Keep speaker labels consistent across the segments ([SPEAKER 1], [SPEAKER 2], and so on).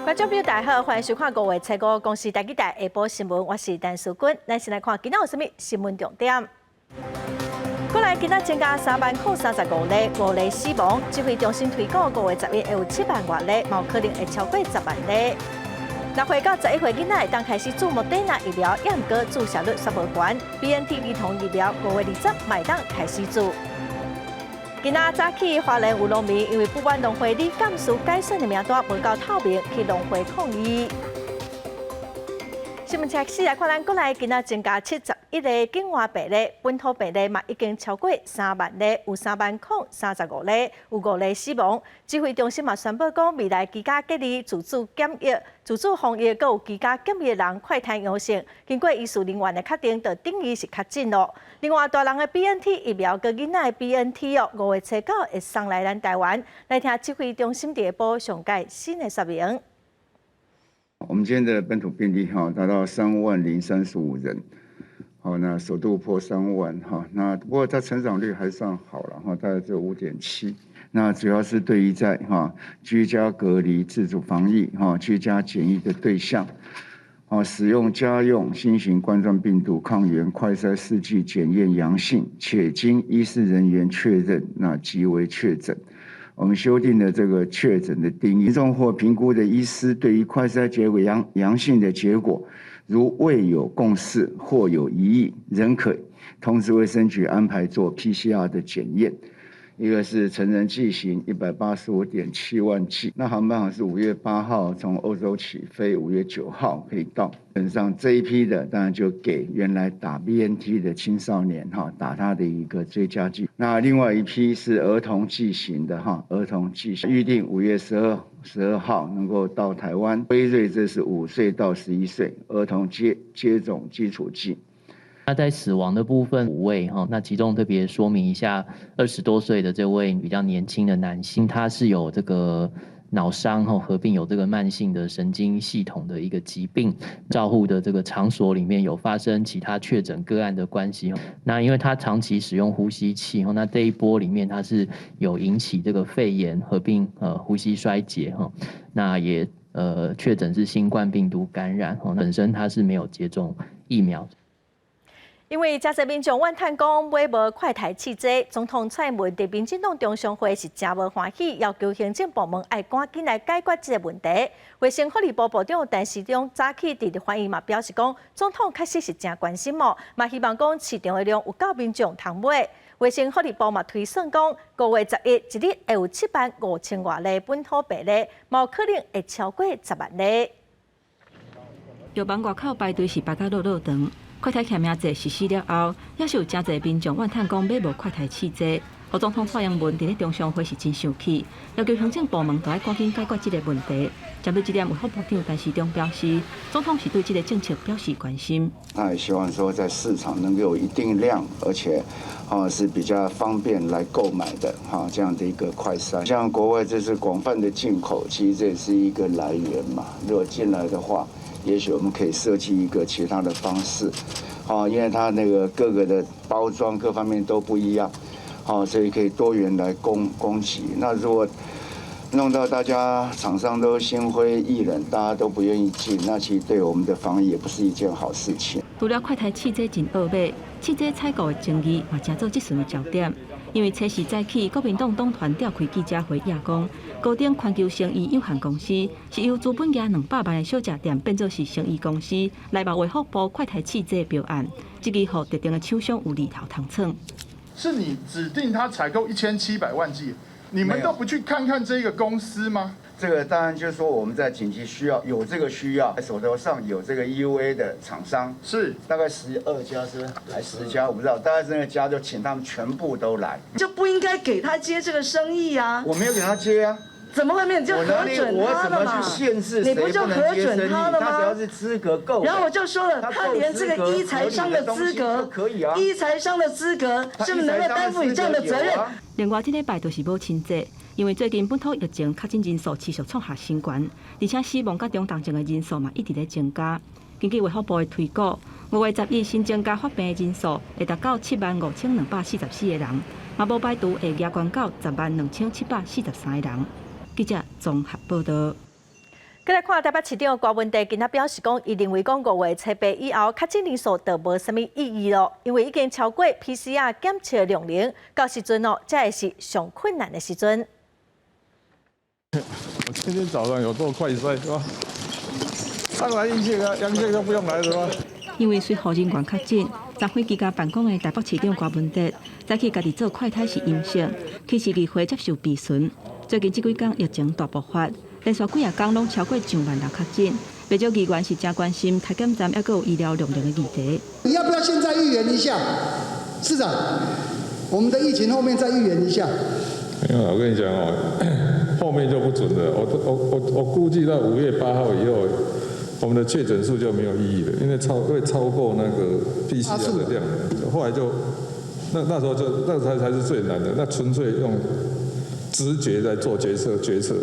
[SPEAKER 1] 觀眾朋友大家好，歡迎收看五月初五公視台語台下晡新聞，我是陳淑君。咱先來看今仔有啥物新聞重點。國內今仔增加30,035例，五例死亡。指揮中心推估5月11會有7萬外例，嘛有可能會超過10萬例。6歲到11歲囡仔會當開始注莫德納疫苗，猶毋過注射率煞無懸。BNT 兒童疫苗5月20嘛會當開始注。今仔早起，花蓮有農民因為不滿農會理監事改選的名單無夠透明，去農會抗議。新聞開始來看，咱國內今仔增加71個境外病例，本土病例嘛已經超過3萬例，有30,035例，有五例死亡。指揮中心嘛宣布講，未來居家隔離、自主檢疫、自主防疫，閣有居家檢疫的人快篩陽性，經過醫事人員的確定，就等於是確診囉。另外，大人的 BNT 疫苗佮囡仔的 BNT 哦，5月初9會送來咱台灣。來聽指揮中心下晡上蓋新的說明。
[SPEAKER 2] 我們今天的本土病例哈達到30,035人，好，那首度破三萬哈，那不過它成長率還算好了哈，大概只有5.7。那主要是對於在哈居家隔離、自主防疫、哈居家檢疫的對象，啊，使用家用新型冠狀病毒抗原快篩試劑檢驗陽性，且經醫事人員確認，那即為確診。我們修訂了這個確診的定義，綜或評估的醫師對於快篩結果陽性的結果，如未有共識或有疑義，仍可通知衛生局安排做 PCR 的檢驗。一個是成人劑型185.7萬劑，那航班好像是5月8號從歐洲起飛，5月9號可以到。基本上這一批的當然就給原來打 BNT 的青少年哈，打他的一個追加劑。那另外一批是兒童劑型的哈，兒童劑型預定5月12號能夠到台灣。輝瑞這是5歲到11歲兒童接種基礎劑。
[SPEAKER 3] 那在死亡的部分五位哈，那其中特別說明一下，20多歲的這位比較年輕的男性，他是有這個腦傷哈，合併有這個慢性的神經系統的一個疾病，照護的這個場所裡面有發生其他確診個案的關係。那因為他長期使用呼吸器，那這一波裡面他是有引起這個肺炎合併呼吸衰竭哈，那也確診是新冠病毒感染，本身他是沒有接種疫苗。
[SPEAKER 1] 因為誠濟民眾怨嘆講買無快篩試劑，總統蔡英文佇民進黨中常會是誠無歡喜，要求行政部門愛趕緊來解決這個問題。衛生福利部部長陳時中早起佇立法院嘛表示講，總統確實是誠關心哦，嘛希望講市場的量有夠民眾通買。衛生福利部嘛推算講，5月11一日會有7萬5千外例本土病例，嘛有可能會超過10萬例。
[SPEAKER 4] 藥房外口排隊是排甲落落長。快篩驗名制實施了後，也是有誠濟民眾怨嘆講買無快篩試劑。予總統蔡英文佇咧中常會是真生氣，要求行政部門都愛趕緊解決這個問題。針對這點，衛福部長陳時中表示，總統是對這個政策表示關心。
[SPEAKER 2] 他也希望說，在市場能夠有一定量，而且是比較方便來購買的哈，這樣的一個快篩。像國外這是廣泛的進口，其實這也是一個來源嘛。如果進來的話，也許我們可以設計一個其他的方式，因為它那個各個的包裝各方面都不一樣，所以可以多元來供給。那如果弄到大家廠商都心灰意冷，大家都不願意進，那其實對我們的防疫也不是一件好事情。
[SPEAKER 4] 除了快篩試劑真惡買，試劑採購的爭議嘛，成做這陣的焦點。因為初四早起，國民黨黨團召開記者會，也講高鼎環球生醫有限公司是由資本額200萬的小食店變做是生醫公司來謀衛福部快篩試劑標案，這个予特定的廠商有利頭通創。
[SPEAKER 5] 是你指定他採購1700萬劑，你們都不去看看這個公司嗎？
[SPEAKER 2] 這個當然就是說我們在緊急需要有這個需要，手頭上有這個 EUA 的廠商大概12家是不是？還10家我不知道，大概是那個家就請他們全部都來，
[SPEAKER 6] 就不應該給他接這個生意啊！
[SPEAKER 2] 我沒有給他接啊。
[SPEAKER 6] 怎麼會沒有？你就核准他了嘛？
[SPEAKER 2] 我怎麼去限制
[SPEAKER 6] 你不就核准他了嗎？
[SPEAKER 2] 他只要是資格夠。
[SPEAKER 6] 然後我就說了，他連這個醫材商的資格
[SPEAKER 2] 可以啊，
[SPEAKER 6] 醫材商的資格是不是能夠擔負起這樣的責任？
[SPEAKER 4] 另外，這禮拜就是母親節，因為最近本土疫情確診人數持續創下新高，而且死亡佮中重症的人數嘛一直咧增加。根據衛福部的推估，5月11新增加發病的人數會達到75,244個人，嘛無排除會額懸到102,743個人。記者綜合報道。
[SPEAKER 1] 閣來看台北市長柯文哲今仔表示講，伊認為講五月初八以後確診人數就無啥物意義囉，因為已經超過 PCR 檢測量能，到時陣哦，才會是上困難的時陣。
[SPEAKER 7] 我今天早上有做快篩是吧？當然陰性啊，陽性都不用來是吧？
[SPEAKER 4] 因為隨護人員確診，昨昏居家辦公的台北市長柯文哲早起家己做快篩是陰性，去市議會接受備詢。最近這幾工疫情大爆發，連續幾仔工攏超過上萬人確診，不少議員是誠關心篩檢站猶閣有醫療量能的議題。
[SPEAKER 8] 你要不要現在預言一下，市長？我們的疫情後面再預言一下。
[SPEAKER 7] 沒有，我跟你講哦，後面就不準了。我估計到5月8號以後，我們的確診數就沒有意義了，因為會超過那個 PCR 的量。後來就那時候就那才是最難的，那純粹用直覺在做決策。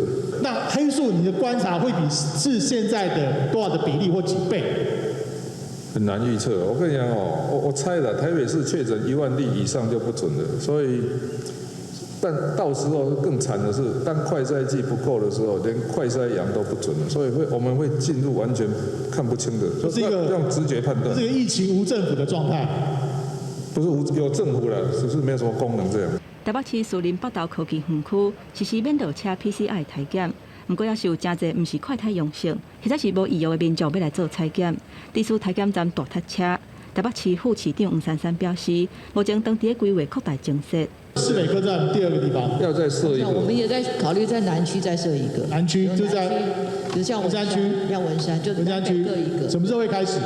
[SPEAKER 9] 那黑數你的觀察會比是現在的多少的比例或幾倍？
[SPEAKER 7] 很難預測。我跟你講哦，我猜的，台北市確診1萬例以上就不準了。所以，但到時候更慘的是，當快篩劑不夠的時候，連快篩陽都不準了。所以我們會進入完全看不清的，
[SPEAKER 9] 就是一個
[SPEAKER 7] 用直覺判斷。
[SPEAKER 9] 這個疫情無政府的狀態，
[SPEAKER 7] 不是無有政府了，只是沒有什麼功能這樣。
[SPEAKER 4] 台北市士林北投科技園區實施免落車 PCR 篩檢，毋過猶是有誠濟毋是快篩陽性，或者是無意欲的民眾欲來做採檢，致使採檢站大塞車。台北市副市長黃珊珊表示，目前當地規劃擴大增設。
[SPEAKER 9] 市北科站第二個地方
[SPEAKER 7] 要再設一個，
[SPEAKER 10] 我們也在考慮在南區再設一個。
[SPEAKER 9] 南區就在，
[SPEAKER 10] 就像
[SPEAKER 9] 文山區，
[SPEAKER 10] 像文山就
[SPEAKER 9] 文山區
[SPEAKER 10] 各一個。
[SPEAKER 9] 什麼時候會開始？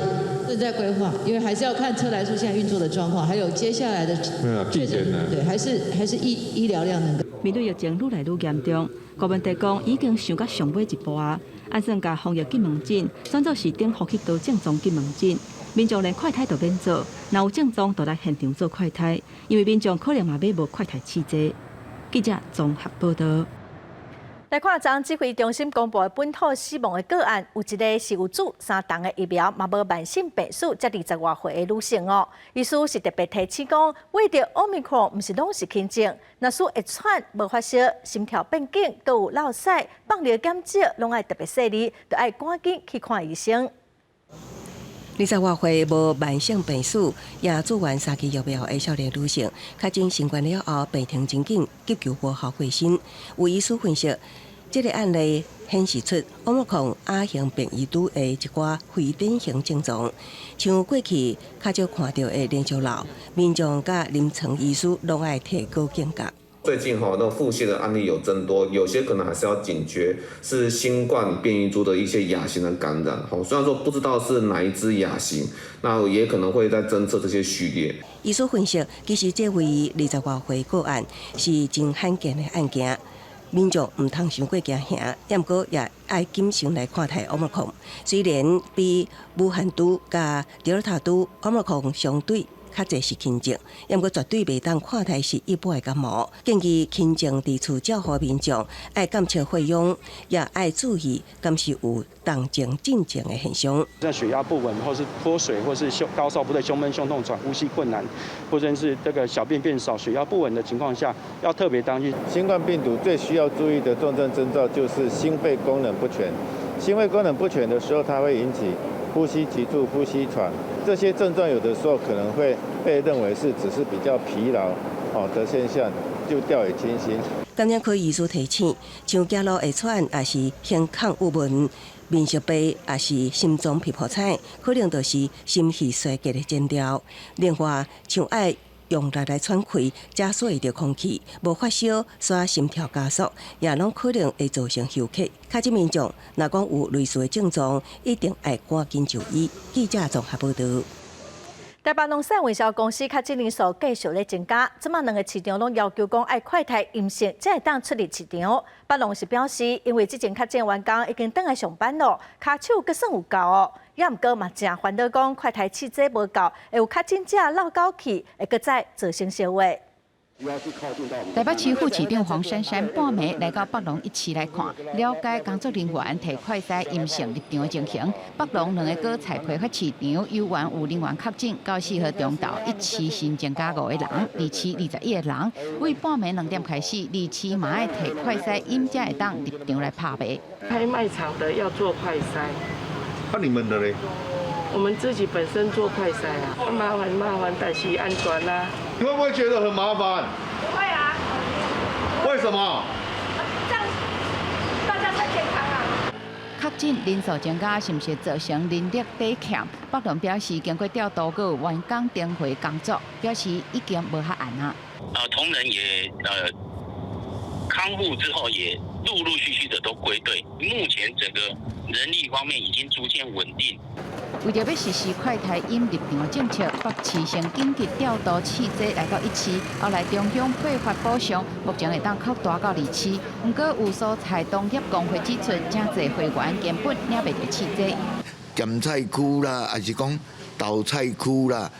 [SPEAKER 10] 正在規劃，因為還是要看車來數現在運作的狀況，還有接下來的
[SPEAKER 7] 確診，
[SPEAKER 10] 對，還是醫療量能夠。
[SPEAKER 4] 面對疫情愈來愈嚴重，柯文哲講已經想到上尾一步啊，按算共防疫緝門診轉做是頂呼吸道症狀緝門診，民眾連快篩都免做，若有症狀就來現場做快篩，因為民眾可能嘛欲無快篩試劑。記者綜合報道。
[SPEAKER 1] 來看，昨指揮中心公布的本土死亡的個案，有一个是有注三筒的疫苗，嘛無慢性病史，才二十外歲的女性哦。醫師是特別提醒講，為著 Omicron 毋是攏是輕症，若是會喘、無發燒、心跳變緊，閣有落屎、放尿減少，攏愛特別細膩，就愛趕緊去看醫生。
[SPEAKER 11] 二十外歲無慢性病史，也注完三劑疫苗的少年女性，確診新冠了後，病情真緊，急救無效過身。有醫師分析，這个案例顯示出 Omicron 亞型變異株的一寡非典型症狀，像過去較少看著的連續痨，民眾佮臨床醫師攏愛提高警覺。
[SPEAKER 12] 最近哈，那腹瀉的案例有增多，有些可能還是要警覺是新冠變異株的一些亞型的感染。吼，雖然說不知道是哪一支亞型，那也可能會在偵測這些序列。
[SPEAKER 11] 醫師分析，其實這位二十外歲個案是真罕見的案件，民眾毋通傷過驚嚇，毋過也愛謹慎來看待 Omicron。雖然比武漢株佮德爾塔株 Omicron 相對較濟是輕症，毋過絕對袂當看待是一般的感冒。建議輕症佇厝照護民眾愛監測血氧，也愛注意敢是有動靜進前的現象。
[SPEAKER 13] 像血壓不穩，或是脫水，或是胸高燒不對、胸悶、胸痛、喘、呼吸困難，或者是這個小便變少、血壓不穩的情況下，要特別當心。
[SPEAKER 14] 新冠病毒最需要注意的重症徵兆就是心肺功能不全。心肺功能不全的時候，它會引起呼吸急促、呼吸喘，這些症狀有的時候可能會被認為是只是比較疲勞哦的現象，就掉以輕心。
[SPEAKER 11] 感染科醫師提醒，像走路會喘，抑是胸腔鬱悶、面色白，抑是心臟皮膚彩，可能就是心肺衰竭的徵兆。另外，像愛用力來喘氣，才吸著空氣，無發燒，煞心跳加速，也攏可能會造成休克。確診民眾若講有類似的症狀，一定愛趕緊就醫。記者綜合報道。
[SPEAKER 1] 台北農產運銷公司確診人數繼續咧增加，這馬兩个市場攏要求講愛快篩陰性，才會當出入市場。北農是表示，因為之前確診員工已經轉來上班囉，跤手閣算有夠哦。也毋過嘛，誠煩惱講快篩試劑無夠，會有確診者落狗去，會閣再造成燒話。
[SPEAKER 15] 台北市副市長黃珊珊半暝來到北榮一市來看，了解工作人員提快篩陰性入場的情形。北榮兩个果菜批發市場猶原有人員確診，到4號中晝一市新增加5個人，二市21個人。為半暝2點開始，二市嘛愛提快篩陰才會當入場來拍賣。
[SPEAKER 16] 拍賣場的要做快篩。
[SPEAKER 17] 那你們的咧？
[SPEAKER 16] 我們自己本身做快篩啊，麻煩麻煩，但是安全啦。
[SPEAKER 17] 你會不會覺得很麻煩？
[SPEAKER 18] 不會啊。
[SPEAKER 17] 為什麼？
[SPEAKER 18] 這樣大家才健康啊。
[SPEAKER 15] 確診人數增加，是毋是造成人力短缺？北榮表示，經過調度，閣有員工巡迴工作，表示已經無遐絚啊。
[SPEAKER 19] 同仁也康復之後，也陸陸續續的都歸隊。目前整個人力方面已經逐漸穩定。
[SPEAKER 15] 為著欲實施快篩陰入場的政策，北市先緊急調度試劑來到一市，後來中央配發補償，目前會當擴大到二市。毋過有蔬菜同業公會指出，誠濟會員根本領袂著試劑。
[SPEAKER 20] 鹹菜區啦，還是講豆菜區啦，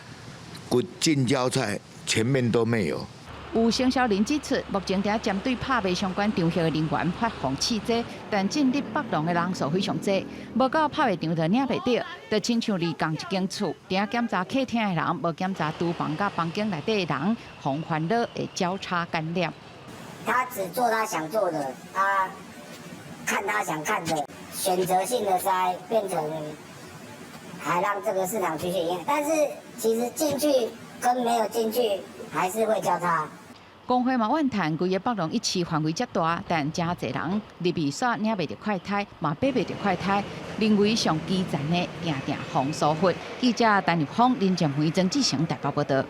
[SPEAKER 20] 骨近郊菜前面都沒有。
[SPEAKER 15] 有承銷人指出，目前正針對拍賣相關場合的人員發放試劑，但進入北榮的人數非常濟，無到拍賣場就領袂著，就親像佇仝一間厝，佇遐檢查客廳的人，無檢查廚房佮房間內底的人，防煩惱會交叉感染。
[SPEAKER 21] 他只做他想做的，他看他想看的，選擇性的篩，變成還讓這個市場繼續營業，但是其實進去跟沒有進去還是會交叉。
[SPEAKER 15] 工會嘛怨嘆，規个北榮一市範圍遮大，但誠濟人入去煞領袂著快篩，嘛買袂著快篩，認為上基層的定定予疏忽。記者陳立峰、林靜梅、曾志成台北報導。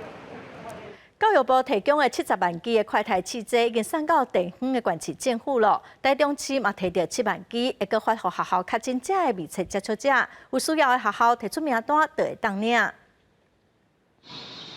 [SPEAKER 1] 教育部提供的70萬支的快篩試劑已經送到地方的縣市政府了。台中市嘛提著7萬支，會閣發予學校確診者的密切接觸者，有需要的學校提出名單就會當領。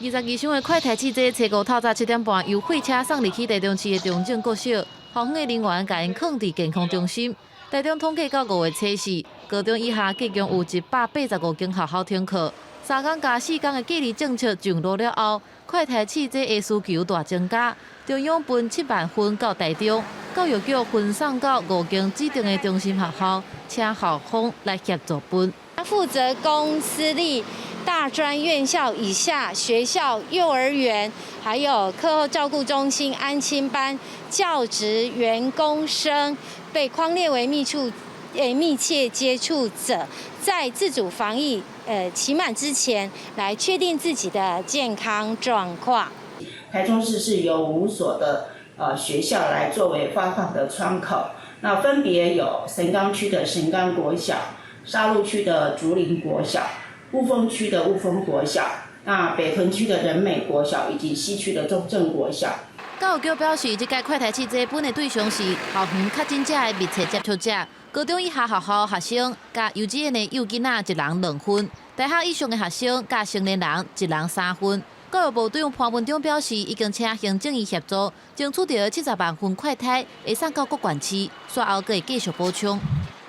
[SPEAKER 22] 22箱的快篩試劑，初五透早7點半由貨車送入去台中市的中正國小，校方的人員共𪜶囥佇健康中心。台中統計到5月初四，高中以下共有185間學校停課。3工加4工的隔離政策上路了後，快篩試劑的需求大增加。中央分7萬份到台中，教育局分送到5間指定的中心學校，請校方來協助分。
[SPEAKER 23] 負責公私立大專院校以下學校、幼兒園，還有課後照顧中心、安親班教職員工生被匡列為密切接觸者，在自主防疫期滿之前，來確定自己的健康狀況。
[SPEAKER 24] 台中市是由5所的學校來作為發放的窗口，那分別有神岡區的神岡國小、沙鹿區的竹林國小、霧峰區的霧峰國小、那北屯區的仁美國小以及西區的中正國小。
[SPEAKER 22] 教育局表示，這屆快篩試劑分的對象是校園確診者的密切接觸者，高中以下學校學生佮幼稚園的幼囡仔一人兩份，大學以上的學生佮成年人一人三份。教育部長潘文忠表示，已經請行政院協助，爭取著70萬份快篩，會送到各縣市，煞後閣會繼續補充。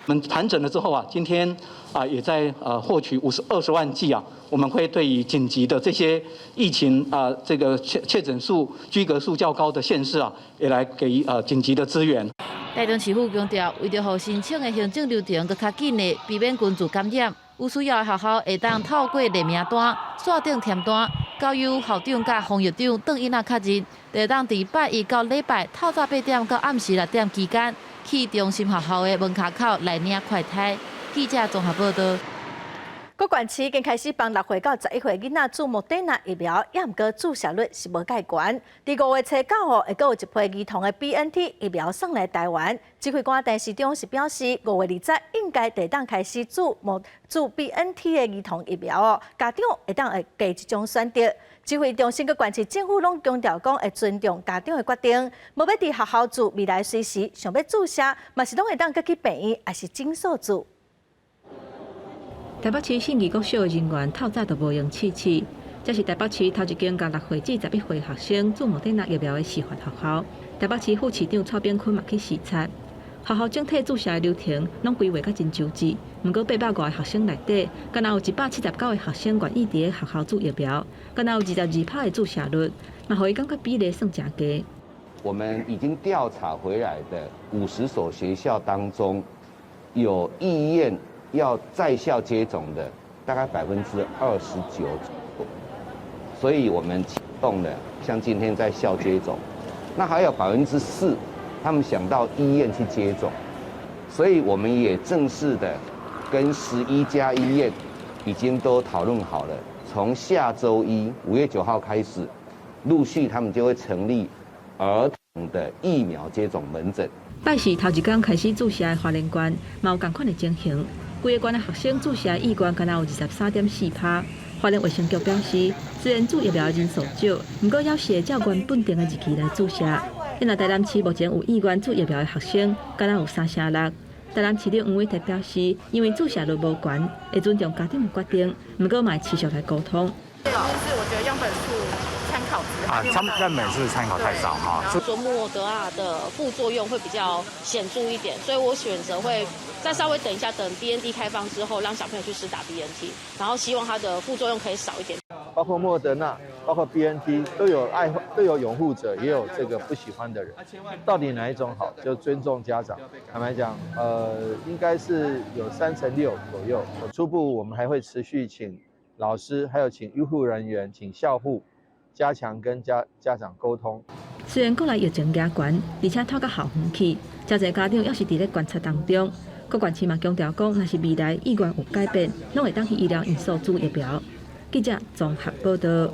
[SPEAKER 25] 我們盤整了之後啊，今天啊也在獲取20萬劑啊，我們會對於緊急的這些疫情啊這個確診數、居隔數較高的縣市啊，也來給緊急的支援。
[SPEAKER 22] 台中市府強調，為著予申請的行政流程閣較緊的，避免群聚感染，有需要的學校會當透過列名單、線頂填單，交由校長佮防疫長轉印仔確認，就會當佇拜一到禮拜透早8點到暗時6點期間，去中心學校的門跤口來領快篩。記者綜合報導。
[SPEAKER 1] 各縣市已經開始幫6歲到11歲囡仔注莫德納疫苗，也毋過注射率是無蓋懸。佇5月初九號，會閣有一批兒童的 BNT 疫苗送來台灣。指揮官陳時中是表示，5月20應該會當開始注 BNT 的兒童疫苗哦。家長會當會加一種選擇。指揮中心佮縣市政府攏強調講，會尊重家長的決定，無欲佇學校注，未來隨時想欲注射，嘛是攏會當閣去病院，抑是診所注。
[SPEAKER 4] 台北市信義國小的人員透早就無閒試試，這是台北市頭一間共6歲至11歲學生注莫德納疫苗的示範學校。台北市副市長蔡炳坤嘛去視察，學校整體注射的流程攏規劃甲真周至。毋過800外個學生內底，敢若有179個學生願意佇咧學校注疫苗，敢若有22%的注射率。嘛予伊感覺比例算誠低。
[SPEAKER 2] 我們已經調查回來的50所學校當中，有意願要在校接種的大概29%，所以我們啟動了，像今天在校接種，那還有4%，他們想到醫院去接種，所以我們也正式的跟11家醫院已經都討論好了，從下週一5月9號開始，陸續他們就會成立兒童的疫苗接種門診。
[SPEAKER 4] 拜四頭一工開始注射的花蓮縣，嘛有仝款的情形。規个縣的學生注射意願敢若有23.4%。花蓮衛生局表示，雖然注疫苗的人數少，毋過猶是會照原本定的日期來注射。現在台南市目前有意願注疫苗的學生，敢若有3成6。台南市長黃偉哲表示，因為注射率無懸，會尊重家長的決定，毋過嘛會持續來溝通。
[SPEAKER 3] 但是我覺得樣本數參考值
[SPEAKER 5] 啊，樣本數參考太少哈。
[SPEAKER 6] 說莫德納的副作用會比較顯著一點，所以我選擇會再稍微等一下，等 BNT 開放之後，讓小朋友去施打 BNT，然後希望它的副作用可以少一點。
[SPEAKER 14] 包括莫德納，包括 BNT 都有愛都有擁護者，也有這個不喜歡的人。到底哪一種好？就尊重家長。坦白講，應該是有3成6左右。初步我們還會持續請老師，還有請醫護人員、請校護加強跟家長溝通。
[SPEAKER 4] 雖然國內疫情加懸，而且拖到校園去，誠濟家長猶是佇咧觀察當中。各縣市嘛強調講，若是未來意願有改變，攏會當去醫療院所注疫苗。記者綜合報道。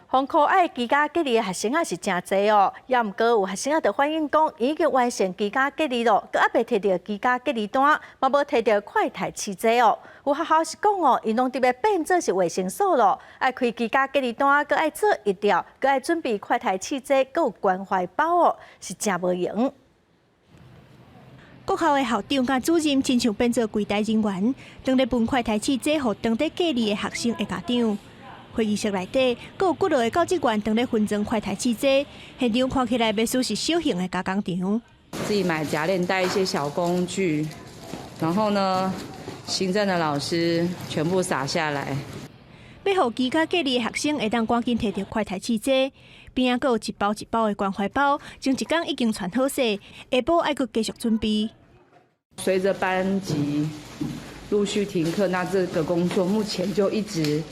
[SPEAKER 1] 防箍愛居家隔離的學生仔是誠濟哦，也毋過有學生仔就反映講，已經完成居家隔離咯，閣猶未提著居家隔離單，嘛無提著快篩試劑哦。有學校是講哦，𪜶攏佇欲變做是衛生所咯，愛開居家隔離單，閣愛做疫調，閣愛準備快篩試劑，閣有關懷包哦，是誠無閒。
[SPEAKER 8] 國校的校長佮主任親像變做櫃檯人員，當咧分快篩試劑予當咧隔離的學生的家長。會議室內底，閣有幾落個教職員當咧分裝快篩試劑，現場看起來袂輸是小型的加工廠。
[SPEAKER 26] 自己買夾鏈袋一些小工具，然後呢，行政的老師全部灑下來。
[SPEAKER 8] 欲予居家隔離的學生會當趕緊提著快篩試劑，邊仔閣有一包一包的關懷包，前一工已經傳好勢，下晡愛閣繼續準備。
[SPEAKER 26] 隨着班級陸續停課，那這個工作目前就一直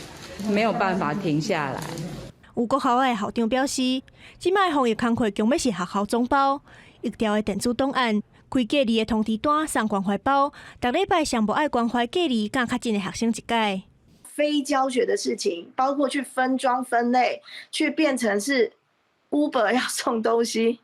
[SPEAKER 26] 沒有辦法停下來。
[SPEAKER 8] 有國校的校長表示，這擺防疫工課強欲是學校總包，疫調的電子檔案、開隔離的通知單、送關懷包，逐禮拜上無愛關懷隔離佮確診的學生一擺。
[SPEAKER 27] 非教學的事情，包括去分裝分類，去變成是 Uber 要送東西，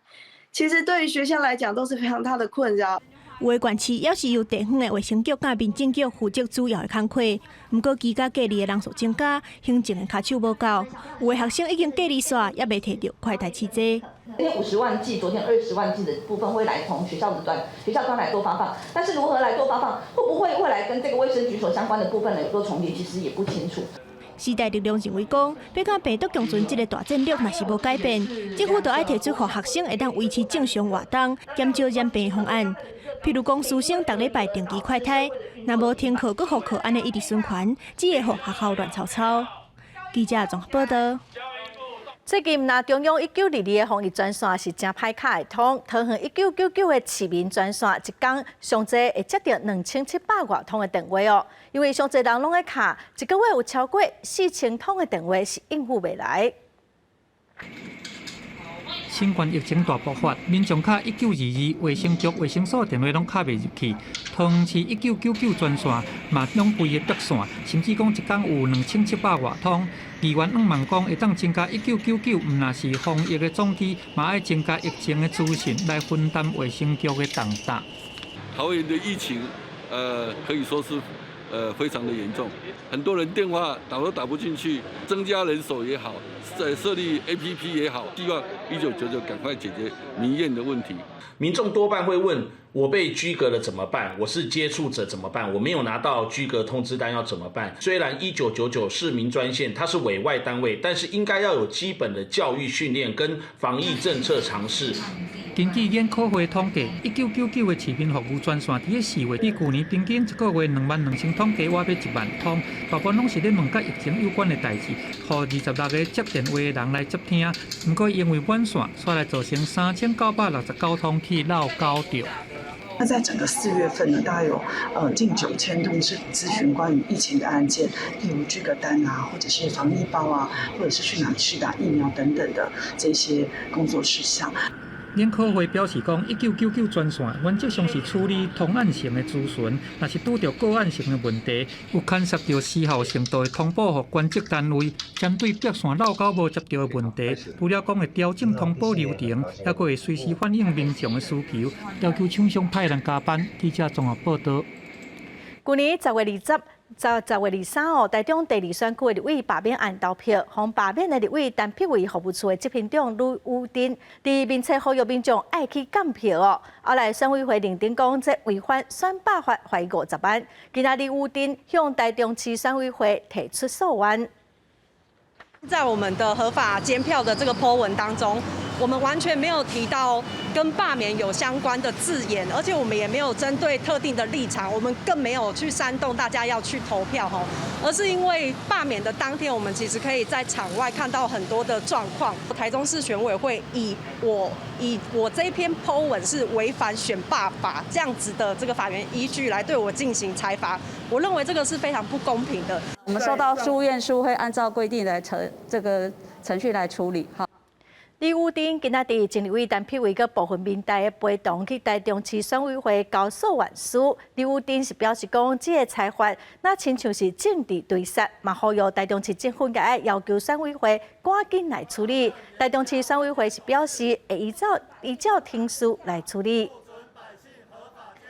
[SPEAKER 27] 其實對於學校來講都是非常大的困擾。
[SPEAKER 8] 有的縣市猶是由地方的衛生局佮民政局負責主要的工課，毋過居家隔離的人數增加，行政的跤手無夠，有的學生已經隔離煞，猶未提著快篩試劑。
[SPEAKER 28] 今天50萬劑，昨天20萬劑的部分會來從學校的端，學校端來做發放，但是如何來做發放，會不會未來跟這個衛生局所相關的部分呢有做重疊，其實也不清楚。
[SPEAKER 8] 時代力量認為講，欲佮病毒共存這个大戰略若是無改變，政府就愛提出予學生會當維持正常活動、減少染病的方案。譬如講，師生逐禮拜定期快篩，若無停課閣復課，按呢一直循環，只會予學校亂糟糟。記者綜合報道。
[SPEAKER 1] 最近，若中央1922的防疫專線是誠歹敲會通，桃園1999的市民專線一工上濟會接著2700外通的電話哦。因為上濟人攏咧敲，一個月有超過4000通的電話是應付袂來。
[SPEAKER 29] 新冠疫情大爆發，民眾敲1922衛生局衛生所電話攏敲袂入去，桃園市1999專線嘛攏規个逼線，甚至講一工有2700外通。議員向望講，會當增加1999，毋但是防疫的總機，嘛愛增加疫情的資訊來分擔衛生局的重擔。
[SPEAKER 30] 桃園的疫情，可以說是，非常的嚴重，很多人電話打都打不進去，增加人手也好，在設立 APP 也好，希望1999趕快解決民怨的問題。
[SPEAKER 31] 民眾多半會問：我被居隔了怎麼辦？我是接觸者怎麼辦？我沒有拿到居隔通知單要怎麼辦？雖然1999市民專線它是委外單位，但是應該要有基本的教育訓練跟防疫政策常識。
[SPEAKER 29] 根據研考會統計，1999的市民服務專線佇咧4月，比舊年平均一個月22,000通，加倚欲1萬通，大部分攏是咧問佮疫情有關的代誌，予26個接電話的人來接聽。毋過因為滿線，煞來造成3969通去落交著。
[SPEAKER 7] 那在整個4月份呢，大概有近9000通是諮詢關於疫情的案件，例如居隔單啊，或者是防疫包啊，或者是去哪裡施打疫苗等等的這些工作事項。
[SPEAKER 29] 研考會表示講，1999專線原則上是處理通案性的諮詢，若是拄著個案性的問題，有牽涉著時效性，就會通報予關職單位。針對白線落交無接著的問題，除了講會調整通報流程，猶閣會隨時反映民眾的需求，要求廠商派人加班。記者綜合報導。
[SPEAKER 1] 舊年10月20。10月23號，台中第二選區的立委罷免案投票，予罷免的立委陳柏惟服務處的執行長呂宇珍，佇面冊呼籲民眾愛去監票哦。後來選委會認定講，這違反選罷法，罰伊50萬。今仔日宇珍向台中市選委會提出訴願。
[SPEAKER 9] 在我們的合法監票的這個 po 文當中，我們完全沒有提到跟罷免有相關的字眼，而且我們也沒有針對特定的立場，我們更沒有去煽動大家要去投票，而是因為罷免的當天，我們其實可以在場外看到很多的狀況。台中市選委會以我這篇 po 文是違反選罷法這樣子的這個法源依據來對我進行裁罰，我認為這個是非常不公平的。
[SPEAKER 10] 我們收到書院書會按照規定來這個程序來處理。好。
[SPEAKER 1] 李宇珍今仔佇前立委陳柏惟佮部分民代的陪同去台中市選委會交訴願書。李宇珍是表示講，這个裁罰若親像是政治追殺，嘛呼籲台中市政府應該要求選委會趕緊來處理。台中市選委會是表示會依照程序來處理。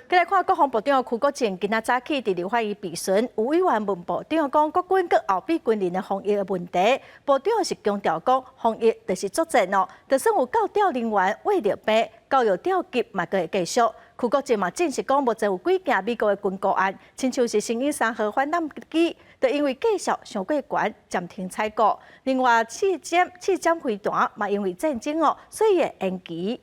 [SPEAKER 1] 過來看國防部長邱國正今仔早起佇立法院備詢，有委員問部長講國軍佮後備軍人的防疫的問題，部長是強調講防疫就是作戰哦，就算有教調人員秽著病，教育調級嘛閣會繼續。邱國正嘛證實講，目前有幾件美國的軍購案，親像是神鷹3號反艦機，就因為價數傷過懸，暫停採購。另外，刺針飛彈嘛因為戰爭哦，所以會延期。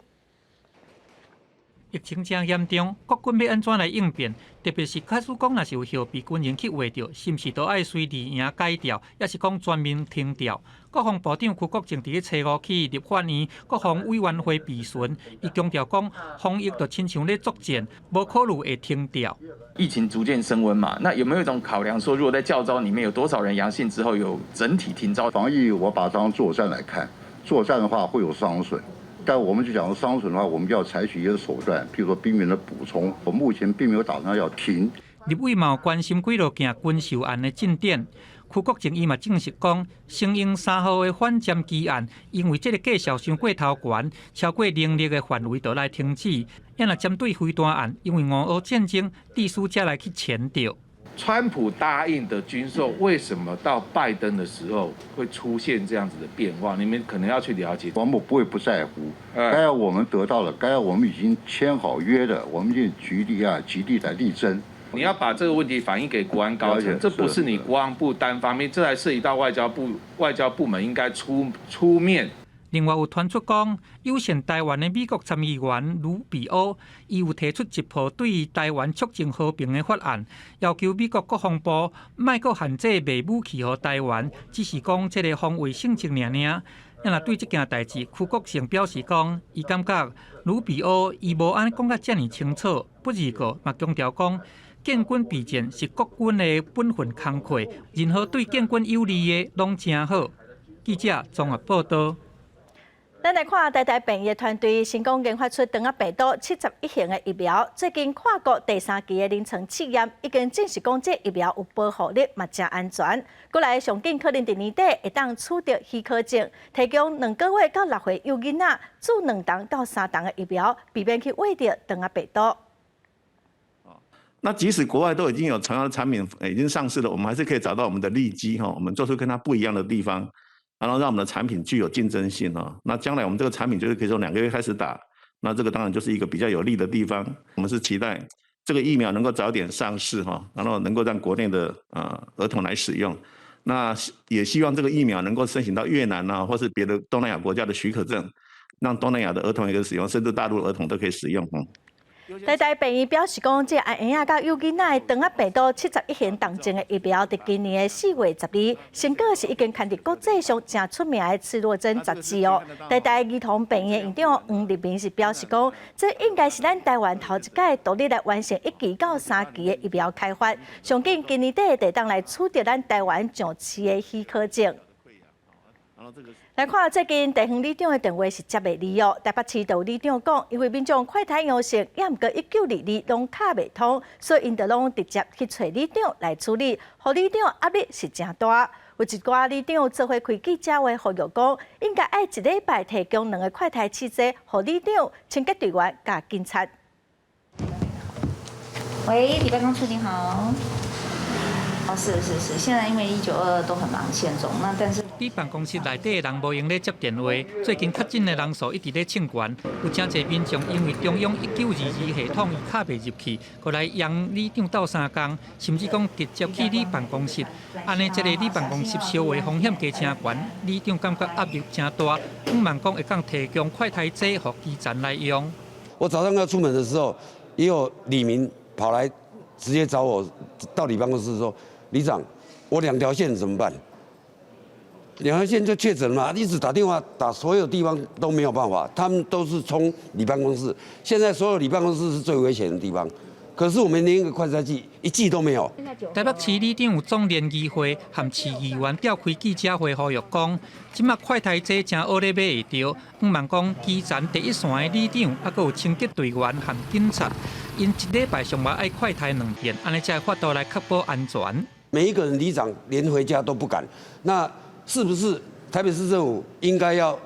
[SPEAKER 29] 疫情誠嚴重，國軍欲按怎來應變？特別是假使講，若是有後備軍人去秽著，是毋是都愛隨離營改調，抑是講全面停調？國防部長邱國正佇咧初五去立法院國防委員會備詢，伊強調講，防疫就親像咧作戰，無考慮會停調。
[SPEAKER 11] 疫情逐漸升溫嘛，那有沒有一種考量，說如果在教召裡面有多少人陽性之後，有整體停招？
[SPEAKER 12] 防疫我把它當作戰來看，作戰的話會有傷損。但我們就講說傷損的話，我們就要採取一些手段，譬如說兵員的補充。我目前並沒有打算要停。
[SPEAKER 29] 立委嘛有關心幾落件軍售案的進展，邱國正伊嘛證實講，神鷹3號的反潛機案，因為這个價數傷過頭懸，超過能力的範圍，就來停止。抑若針對飛彈案，因為俄烏戰爭，必須才來去簽著。
[SPEAKER 13] 川普答應的軍售，為什麼到拜登的時候會出現這樣子的變化？你們可能要去了解。
[SPEAKER 12] 國防部不會不在乎，該要我們得到了，該要我們已經簽好約的，我們就極力啊，極力來力爭。
[SPEAKER 13] 你要把這個問題反映給國安高層，這不是你國防部單方面，這還涉及到外交部，外交部門應該出面。
[SPEAKER 29] 另外有傳出講，友善台灣的美國參議員盧比歐，伊有提出一部對台灣促進和平的法案，要求美國國防部莫閣限制賣武器予台灣，只是講這个防衛性質爾爾。若對這件代誌，邱國正表示講，伊感覺盧比歐伊無按呢講甲遮爾清楚，不過嘛強調講，建軍備戰是國軍的本分工課，任何對建軍有利的攏誠好。記者綜合報導。
[SPEAKER 1] 咱來看台大病院團隊成功研發出腸仔病毒71型的疫苗。最近跨國第三期的臨床試驗已經證實講，這疫苗有保護力，嘛誠安全。過來上緊可能佇年底會當取得許可證，提供2個月到6歲幼囡仔注2筒到3筒的疫苗，避免去秽著腸仔病毒。
[SPEAKER 16] 那即使國外都已經有同樣的產品已經上市了，我們還是可以找到我們的利基哈，我們做出跟它不一樣的地方。然後讓我們的產品具有競爭性哦。那將來我們這個產品就是可以從2個月開始打，那這個當然就是一個比較有利的地方。我們是期待這個疫苗能夠早點上市哈，然後能夠讓國內的兒童來使用。那也希望這個疫苗能夠申請到越南啊，或是別的東南亞國家的許可證。讓東南亞的兒童也可以使用，甚至大陸的兒童都可以使用。
[SPEAKER 1] 台大病院表示講，這個嬰仔佮幼囡仔的長仔病毒71型重症的疫苗，佇今年的4月12，成果是已經刊佇國際上誠出名的刺胳針雜誌哦。台大兒童病院院長黃立明是表示講，這應該是咱台灣頭一擺獨立來完成1期到3期的疫苗開發，上緊今年底會當來取得咱台灣上市的許可證。來看最近地方里長的電話是接袂離哦。台北市就有里長講，因為民眾快篩陽性，猶毋過1922攏敲袂通，所以𪜶就攏直接去揣里長來處理，予里長壓力是誠大。有一寡里長做伙開記者會呼籲講，應該愛一禮拜提供兩個快篩試劑，予里長、清潔隊員佮警察。
[SPEAKER 2] 喂，里辦公處你好。哦，是是是，現在因為1922都很忙線中，那但是。
[SPEAKER 29] 佇辦公室內底的人無閒咧接電話，最近確診的人數一直咧衝懸，有誠濟民眾因為中央1922系統伊敲袂入去，閣來揚里長鬥相共，甚至講直接去里辦公室，按呢這个里辦公室燒話風險加誠懸，里長感覺壓力誠大，向望講會當提供快篩劑予基層來用。
[SPEAKER 15] 我早上要出門的時候，也有里民跑來直接找我到里辦公室說：里長，我兩條線怎麼辦？兩條線就確診嘛，一直打電話打所有地方都沒有辦法，他們都是衝里辦公室。現在所有里辦公室是最危險的地方，可是我們連一個快篩劑一劑都沒有。
[SPEAKER 29] 台北市里長有總聯誼會和市議員召開記者會，呼籲講，這馬快篩劑誠好咧買會著，向望講基層第一線的里長，猶閣有清潔隊員和警察，𪜶一禮拜上嘛愛快篩兩遍，按呢才會法度來確保安全。
[SPEAKER 15] 每一個人里長連回家都不敢，那是不是台北市政府應該要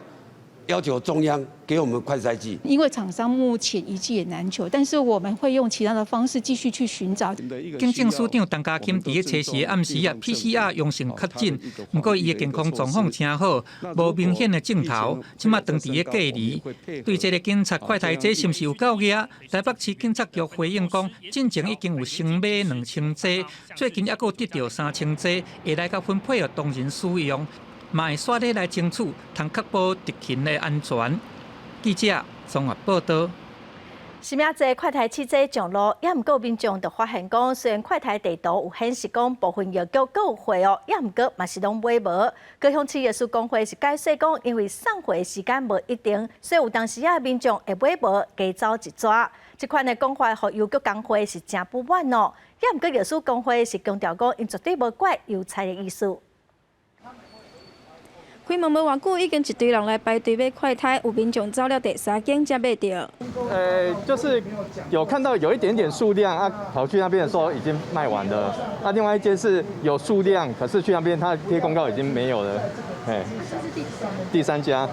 [SPEAKER 15] 要求中央給我們快篩劑？
[SPEAKER 17] 因為廠商目前一劑也難求，但是我們會用其他的方式繼續去尋找。
[SPEAKER 29] 警政署長陳家欽佇咧初時暗時啊，PCR 陽性確診，毋過伊的健康狀況誠好，無明顯的症頭，這馬當佇咧隔離。對這个警察快篩劑是毋是有夠額？台北市警察局回應講，進前已經有先買2000劑，最近猶閣得著3000劑，會來共分配予同仁使用，嘛會煞咧來爭取，通確保執勤的安全。記者綜合報導。
[SPEAKER 1] 啥物濟快篩試劑上路，猶毋過民眾就發現講，雖然快篩地圖有顯示講部分藥局閣有貨哦，猶毋過嘛是攏買無。高雄市藥師公會是解釋講，因為送貨時間無一定，所以有當時仔民眾會買無，加走一逝。這款的講法，予郵局工會是誠不滿哦。猶毋過藥師公會是強調講，𪜶絕對無怪郵差的意思。
[SPEAKER 18] 開門無偌久，已經一堆人來排隊買快篩，有民眾走了第三間才買著。
[SPEAKER 19] 就是有看到有一點點數量啊，跑去那邊的時候已經賣完了。那另外一間是有數量，可是去那邊他貼公告已經沒有了。哎，第三家。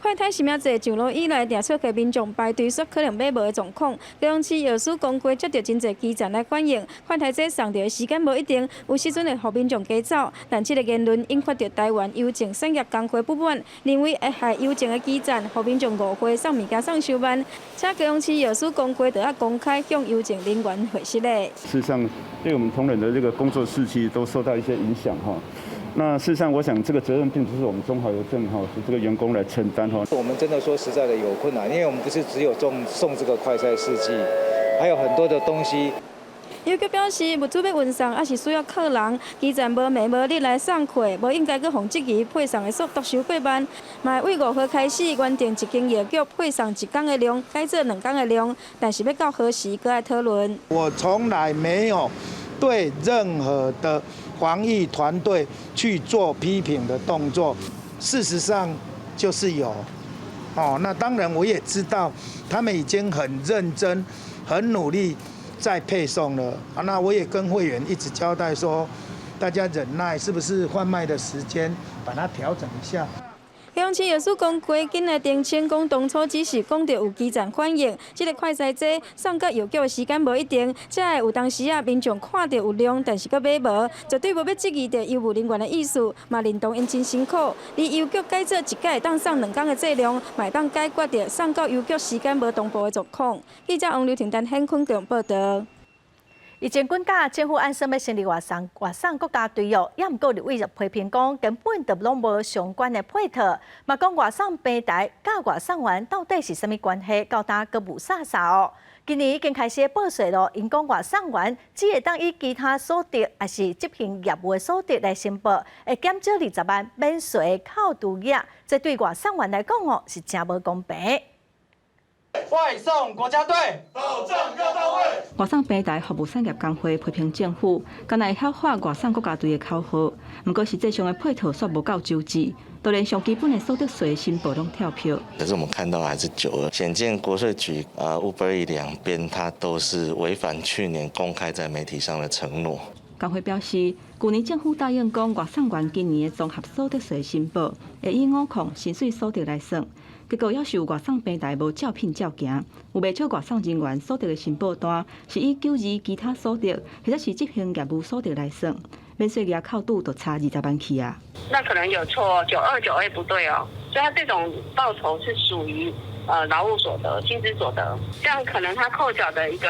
[SPEAKER 18] 快篩實名制上路以來，定出現民眾排隊煞可能買無的狀況。高雄市藥師公會接著真濟基層來反映，快篩劑送著的時間無一定，有時陣會予民眾加走。但這个言論引發著台灣郵政產業工會不滿，認為會害郵政的基層，予民眾誤會送物件送傷慢。請高雄市藥師公會著愛公開向郵政人員解釋咧。
[SPEAKER 20] 事實上，對我們同仁的這個工作士氣都受到一些影響哈。那事實上，我想這個責任並不是我們中華郵政哈這個員工來承擔哈。
[SPEAKER 21] 我們真的說實在的有困難，因為我們不是只有送這個快篩試劑，還有很多的東西。
[SPEAKER 18] 郵局表示，物資欲運送，猶是需要靠人，基層無暝無日來送貨，無應該閣予質疑配送的速度傷過慢。嘛會對5號開始，原定一間藥局配送一工的量，改做兩工的量，但是欲到何時，閣愛討論。
[SPEAKER 22] 我從來沒有對任何的防疫團隊去做批評的動作，事實上就是有。哦，那當然我也知道，他們已經很認真、很努力在配送了。啊，那我也跟會員一直交代說，大家忍耐，是不是販賣的時間把它調整一下。
[SPEAKER 18] 高雄市藥師公會緊來澄清，講當初只是講著有基層反映，這个快篩劑送到藥局的時間無一定，才會有當時仔民眾看著有量，但是閣買無，絕對無欲質疑著郵務人員的意思，嘛認同𪜶真辛苦。而郵局改做一改會當送兩工的劑量，嘛會當解決著送到郵局時間無同步的狀況。記者王劉婷丹、顯坤強報導。
[SPEAKER 1] 以前軍假政府按算欲成立外送外送國家隊哦，也毋過立委就批評講根本就攏無相關的配套，嘛講外送平台佮外送員到底是啥物關係，到今閣霧煞煞哦。今年已經開始報稅咯，𪜶講外送員只會當以其他所得，抑是執行業務的所得來申報，會減少20萬免稅扣除額，這對外送員來講哦是誠無公平。
[SPEAKER 3] 外送國家隊，保障要到位。
[SPEAKER 10] 外送平台服務產業工會批評政府，敢若會曉喊外送國家隊的口號，毋過實際上的配套煞無夠周至，就連上基本的所得稅申報攏跳票。
[SPEAKER 4] 可是我們看到還是92，顯見國稅局啊 Uber Eats 兩邊，它都是違反去年公開在媒體上的承諾。
[SPEAKER 10] 工會表示，舊年政府答應講，外送員今年的綜合所得稅申報會以五項薪水所得來算。結果猶是有外送平台無照片照行，有袂少外送人員所得的申報單是以92其他所得或者是執行業務所得來算，免稅額扣除就差20萬去啊。
[SPEAKER 5] 那可能有錯，929 A 不對哦，所以他這種報酬是屬於勞務所得、薪資所得，這樣可能他扣繳的一個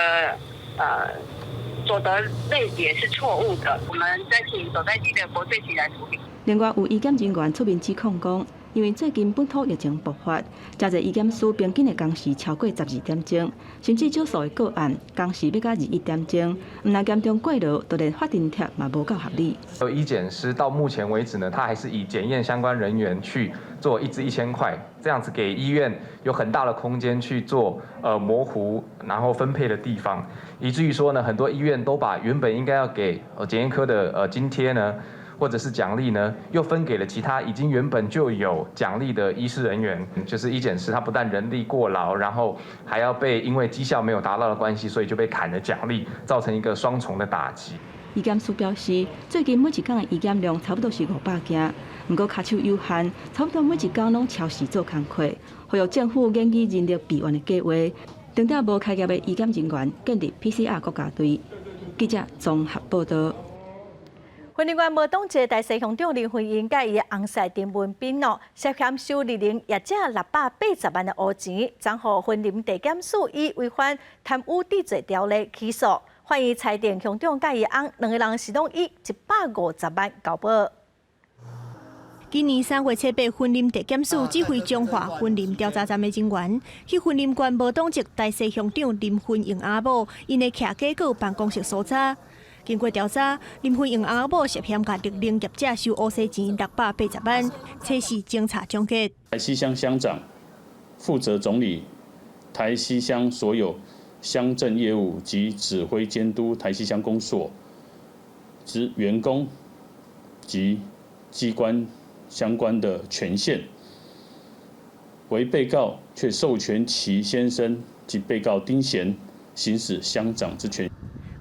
[SPEAKER 5] 所得類別是錯誤的，我們再請所在地的國稅局來處理。
[SPEAKER 10] 另外有醫檢人員出面指控講，因為最近本土疫情爆發，誠濟醫檢師平均的工時超過12點鐘，甚至少數的個案工時欲到21點鐘，毋但嚴重過勞，就連法定貼嘛無夠合理。
[SPEAKER 6] 醫檢師到目前為止呢，他還是以檢驗相關人員去做一支1000塊，這樣子給醫院有很大的空間去做模糊，然後分配的地方，以至於說呢，很多醫院都把原本應該要給檢驗科的津貼呢，或者是獎勵呢，又分給了其他已經原本就有獎勵的醫師人員，就是醫檢師，他不但人力過勞，然後還要被因為績效沒有達到的關係，所以就被砍了獎勵，造成一個雙重的打擊。
[SPEAKER 10] 醫檢師表示，最近每一工的醫檢量差不多是500件，毋過跤手有限，差不多每一工攏超時做工課，呼籲政府研議人力備援的計劃，針對無開業的醫檢人員建立 PCR 國家隊。記者綜合報道。
[SPEAKER 1] 雲林縣無黨籍台西鄉長林徽因佮伊的翁婿丁文彬哦，涉嫌收綠能業者680萬的烏錢，昨予雲林地檢署以違反貪污治罪條例起訴。法院裁定鄉長佮伊翁兩個人是攏以150萬交保。
[SPEAKER 8] 今年3月7日，雲林地檢署指揮彰化雲林調查站的人員去雲林縣無黨籍台西鄉長林芬榮阿某𪜶的徛家閣辦公室搜查。經過調查，林芬榮阿某涉嫌共綠能業者收烏西錢680萬，測試偵查終結。
[SPEAKER 14] 台西鄉鄉長負責總理台西鄉所有鄉鎮業務及指揮監督台西鄉公所之員工及機關相關的權限，惟被告卻授權其先生及被告丁賢行使鄉長之權。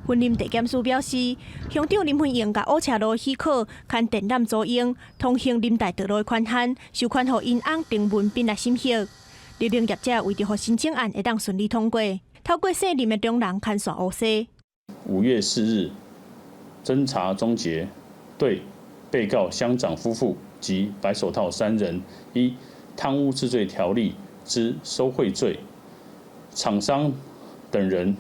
[SPEAKER 8] 雲林地檢署表示，鄉長林芬榮共烏車路許可，牽電纜租用通行林大道路的權限，授權予𪜶翁丁文彬來審核。綠能業者為著予申請案會當順利通過，透過姓林的中人牽線烏西。
[SPEAKER 14] 5月4日，偵查終結，對被告鄉長夫婦及白手套三人，依貪污治罪條例之收賄罪，廠商等人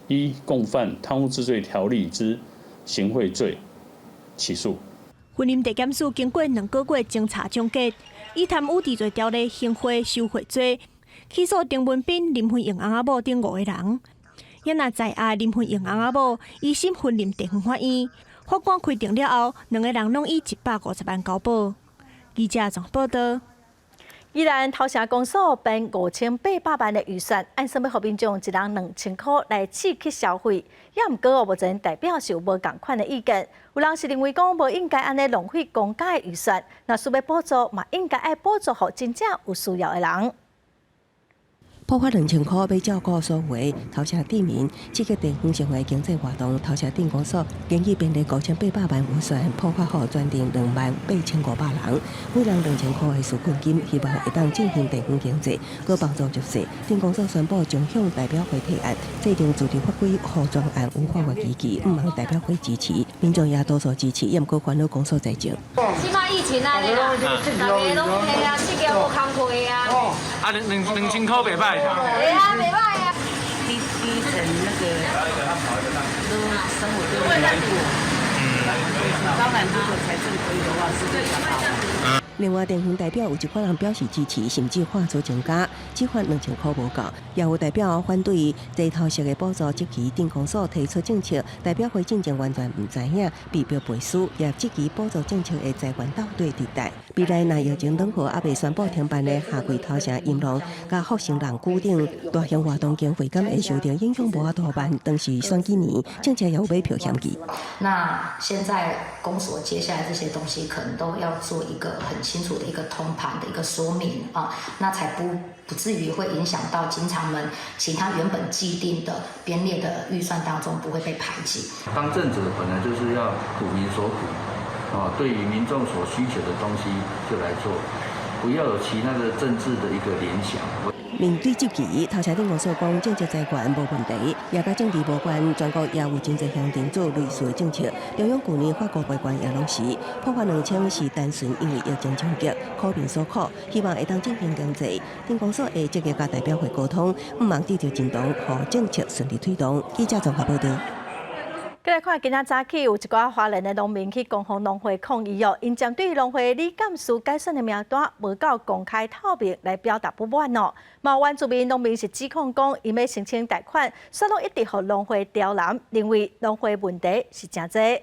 [SPEAKER 14] 依共犯貪污治罪條例之行賄罪起訴。
[SPEAKER 8] 雲林地檢署經過2個月偵查終結，以貪污治罪條例行賄收賄罪起訴丁文彬、林芬榮翁仔某等五個人。也若在押林芬榮翁仔某，一審雲林地方法院法官開庭了後，兩個人攏以150萬交保。記者綜合報道。
[SPEAKER 1] 宜蘭頭城公所編5800萬的預算，按算欲予民眾一人2000箍來刺激消費，也毋過哦，目前代表是有無仝款的意見。有人是認為講無應該按呢浪費公家的預算，若需欲補助嘛，應該愛補助予真正有需要的人。
[SPEAKER 23] 撥發2000箍欲照顧所有頭城鎮民，刺激地方上的經濟活動。頭城鎮公所建議編列5800萬預算，撥發予全鎮28,500人，每人2000箍的紓困金，希望會當振興地方經濟，閣幫助弱勢。鎮公所宣布將向代表會提案，制定自治法規，予專案有法律依據，毋望代表會支持，民眾也多數支持，毋過煩惱公所財政。
[SPEAKER 24] 這擺疫情按呢啦，大家攏嘿啊，失業無工課啊。
[SPEAKER 25] 啊，2000箍袂䆀。
[SPEAKER 24] 會啊，袂䆀啊。
[SPEAKER 26] 低低層那個都
[SPEAKER 7] 生活就會難過。當然，如果財政可以的話，是比較好。
[SPEAKER 23] 另外，地方代表有一寡人表示支持，甚至喊出增加，只發2000塊無夠。也有代表反對齊頭式的補助，質疑鎮公所提出政策，代表會進前完全毋知影，被迫背書，也質疑補助政策的財源到底佇佗。未來若疫情緩和，猶未宣布停辦的夏季頭城音浪、佮復興人古頂大型活動經費，敢會受到影響？無法度辦，當時選舉年，政策也有買票嫌疑。
[SPEAKER 9] 那現在公所接下來這些東西，可能都要做一個很清楚的一個通盤的一個說明啊，那才不至於會影響到經常們其他原本既定的編列的預算當中不會被排擠。
[SPEAKER 29] 當政者本來就是要苦民所苦，啊，對於民眾所需求的東西就來做，不要有其他的政治的一個聯想。
[SPEAKER 23] 面對質疑，頭城鎮公所講政策財源無問題，也佮政治無關。全國也有真濟鄉鎮做類似的政策。中央舊年發500萬也攏是破發2000，是單純因為疫情衝擊，苦民所苦，希望會當振興經濟。鎮公所會積極佮代表會溝通，毋茫得著震動，予政策順利推動。記者綜合報道。
[SPEAKER 1] 過來看，今仔早起有一寡花蓮的農民去光復農會抗議哦，𪜶針對農會理監事改選的名單無夠公開透明來表達不滿哦。嘛原住民農民是指控講，𪜶欲申請貸款，煞攏一直予農會刁難，認為農會問題是誠濟。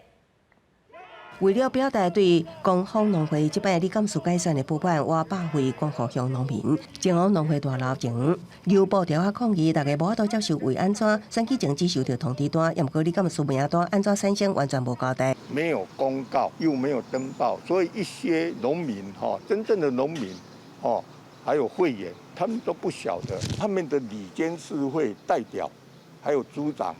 [SPEAKER 23] 為了表達對光復農會這擺理監事改選的不滿，倚百位光復鄉農民前往農會大樓前，搖布條仔抗議，大家無法度接受為按怎選舉前只收著通知單，毋過理監事名單按怎產生，完全無交代。
[SPEAKER 11] 沒有公告，又沒有登報，所以一些農民哈，真正的農民哦，還有會員，他們都不曉得，他們的理監事會代表，還有組長，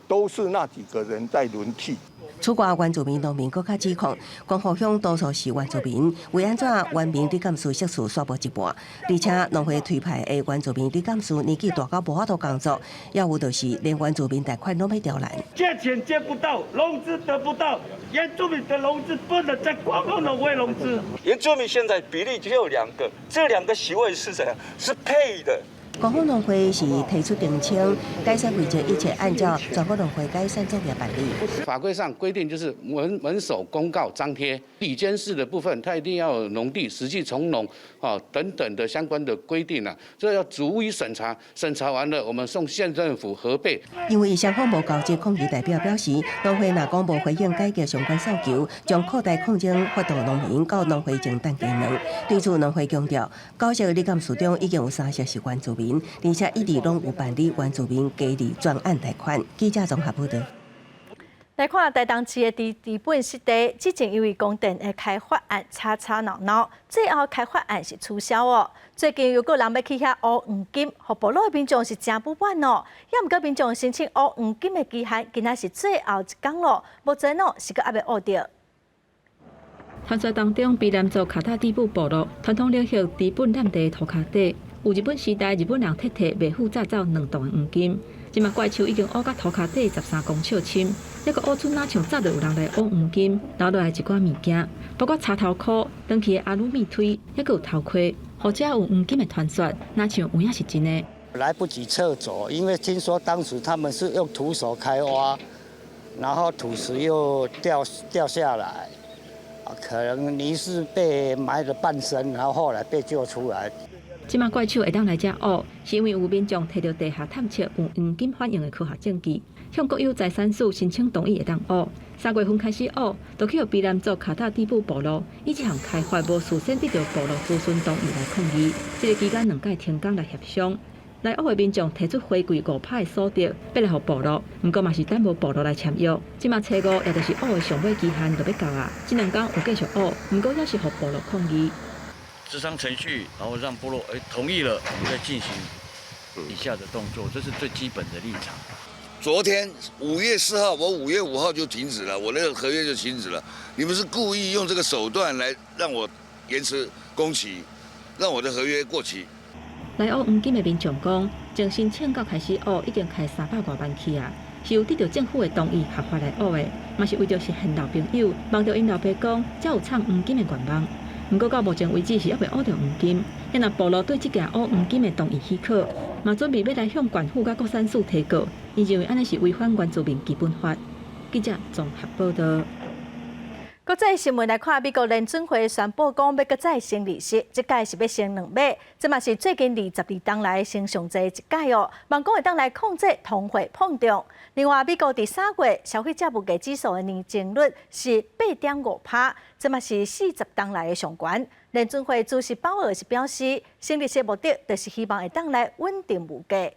[SPEAKER 11] 都是那幾個人在輪替。
[SPEAKER 23] 此外，原住民農民閣較指控，光復鄉多數是原住民，為按怎原民理監事席次煞無一半，而且農會推派的原住民理監事年紀大到無法度工作，也有就是連原住民貸款攏欲刁難。
[SPEAKER 12] 借錢借不到，融資得不到，原住民的融資不能在光復農會融資。
[SPEAKER 13] 原住民現在比例只有兩個，這兩個席位是怎樣？是配的。
[SPEAKER 23] 光復農會是提出澄清，改選規則一切按照全國農會改選作業辦理。
[SPEAKER 25] 法規上規定就是門首公告張貼，理監事的部分，他一定要有農地實際從農啊等等的相關的規定啊，這要逐一審查，審查完了，我們送縣政府核備。
[SPEAKER 23] 因為雙方無交接，抗議代表表示，農會若講無回應解決相關訴求，將擴大抗爭發動農民到農會前等雞卵。對此，農會強調，九席理監事中已經有三席是原住民。而且一直攏有辦理原住民家己專案貸款。記者綜合報道。
[SPEAKER 1] 來看台東市的知本濕地，之前因為光電的開發案吵吵鬧鬧，最後開發案是取消哦。最近又閣有人欲去遐挖黃金，予部落的民眾是誠不滿哦。也毋過民眾申請挖黃金的期限，今仔是最後一工咯，目前哦是閣猶未挖著。
[SPEAKER 10] 傳說當中，卑南族卡塔知本部落傳統領域知本湳地塗跤底，有日本時代日本人撤退袂赴載走兩棟黃金，這馬怪手已經挖到塗跤底13公尺深，猶閣挖出若像早就有人來挖黃金，留落來一寡物件，包括插頭箍、斷去的阿魯米推，猶閣有頭盔，或者有黃金的傳說，若像有影是真的。
[SPEAKER 26] 來不及撤走，因為聽說當時他們是用徒手開挖，然後土石又掉下來。可能泥是被埋了半身，然後後來被救出來。
[SPEAKER 10] 這馬怪手會當來遮挖，是因為有民眾提著地下探測有黃金反應的科學證據，向國有財產署申請同意會當挖。3月份開始挖，就去予卑南族卡塔知本部落以這項開發無事先得著部落諮詢同意來抗議。這個期間兩擺停工來協商，來挖的民眾提出回饋5%的所得，欲來予部落，毋過嘛是等無部落來簽約。這馬初五，也就是挖的上尾期限就欲到啊。這兩工有繼續挖，毋過猶是予部落抗議。
[SPEAKER 27] 諮商程序，然後讓部落同意了，我們再進行以下的動作，這是最基本的立場。
[SPEAKER 28] 昨天5月4號，我5月5號就停止了，我那個合約就停止了。你們是故意用這個手段來讓我延遲工期，讓我的合約過期。
[SPEAKER 10] 來挖黃金的民眾講，從申請到開始挖，已經開300外萬去啊，是有得著政府的同意合法來挖的，嘛是為著實現老朋友望著𪜶老爸講，才有藏黃金的願望。毋過到目前為止是猶未挖著黃金，若部落對這件挖黃金的同意許可，嘛準備欲來向縣府佮國產署提告，伊認為按呢是違反原住民基本法。記者綜合報道。
[SPEAKER 1] 國際新聞來看，美國聯準會宣布講欲閣再升利息，這擺是欲升兩碼，這嘛是最近22冬來升上濟一擺哦。望講會當來控制通貨膨脹。另外，美國佇3月消費者物價指數的年增率是8.5%，這嘛是40冬來的上懸。聯準會主席鮑爾是表示，升利息目的就是希望會當來穩定物價。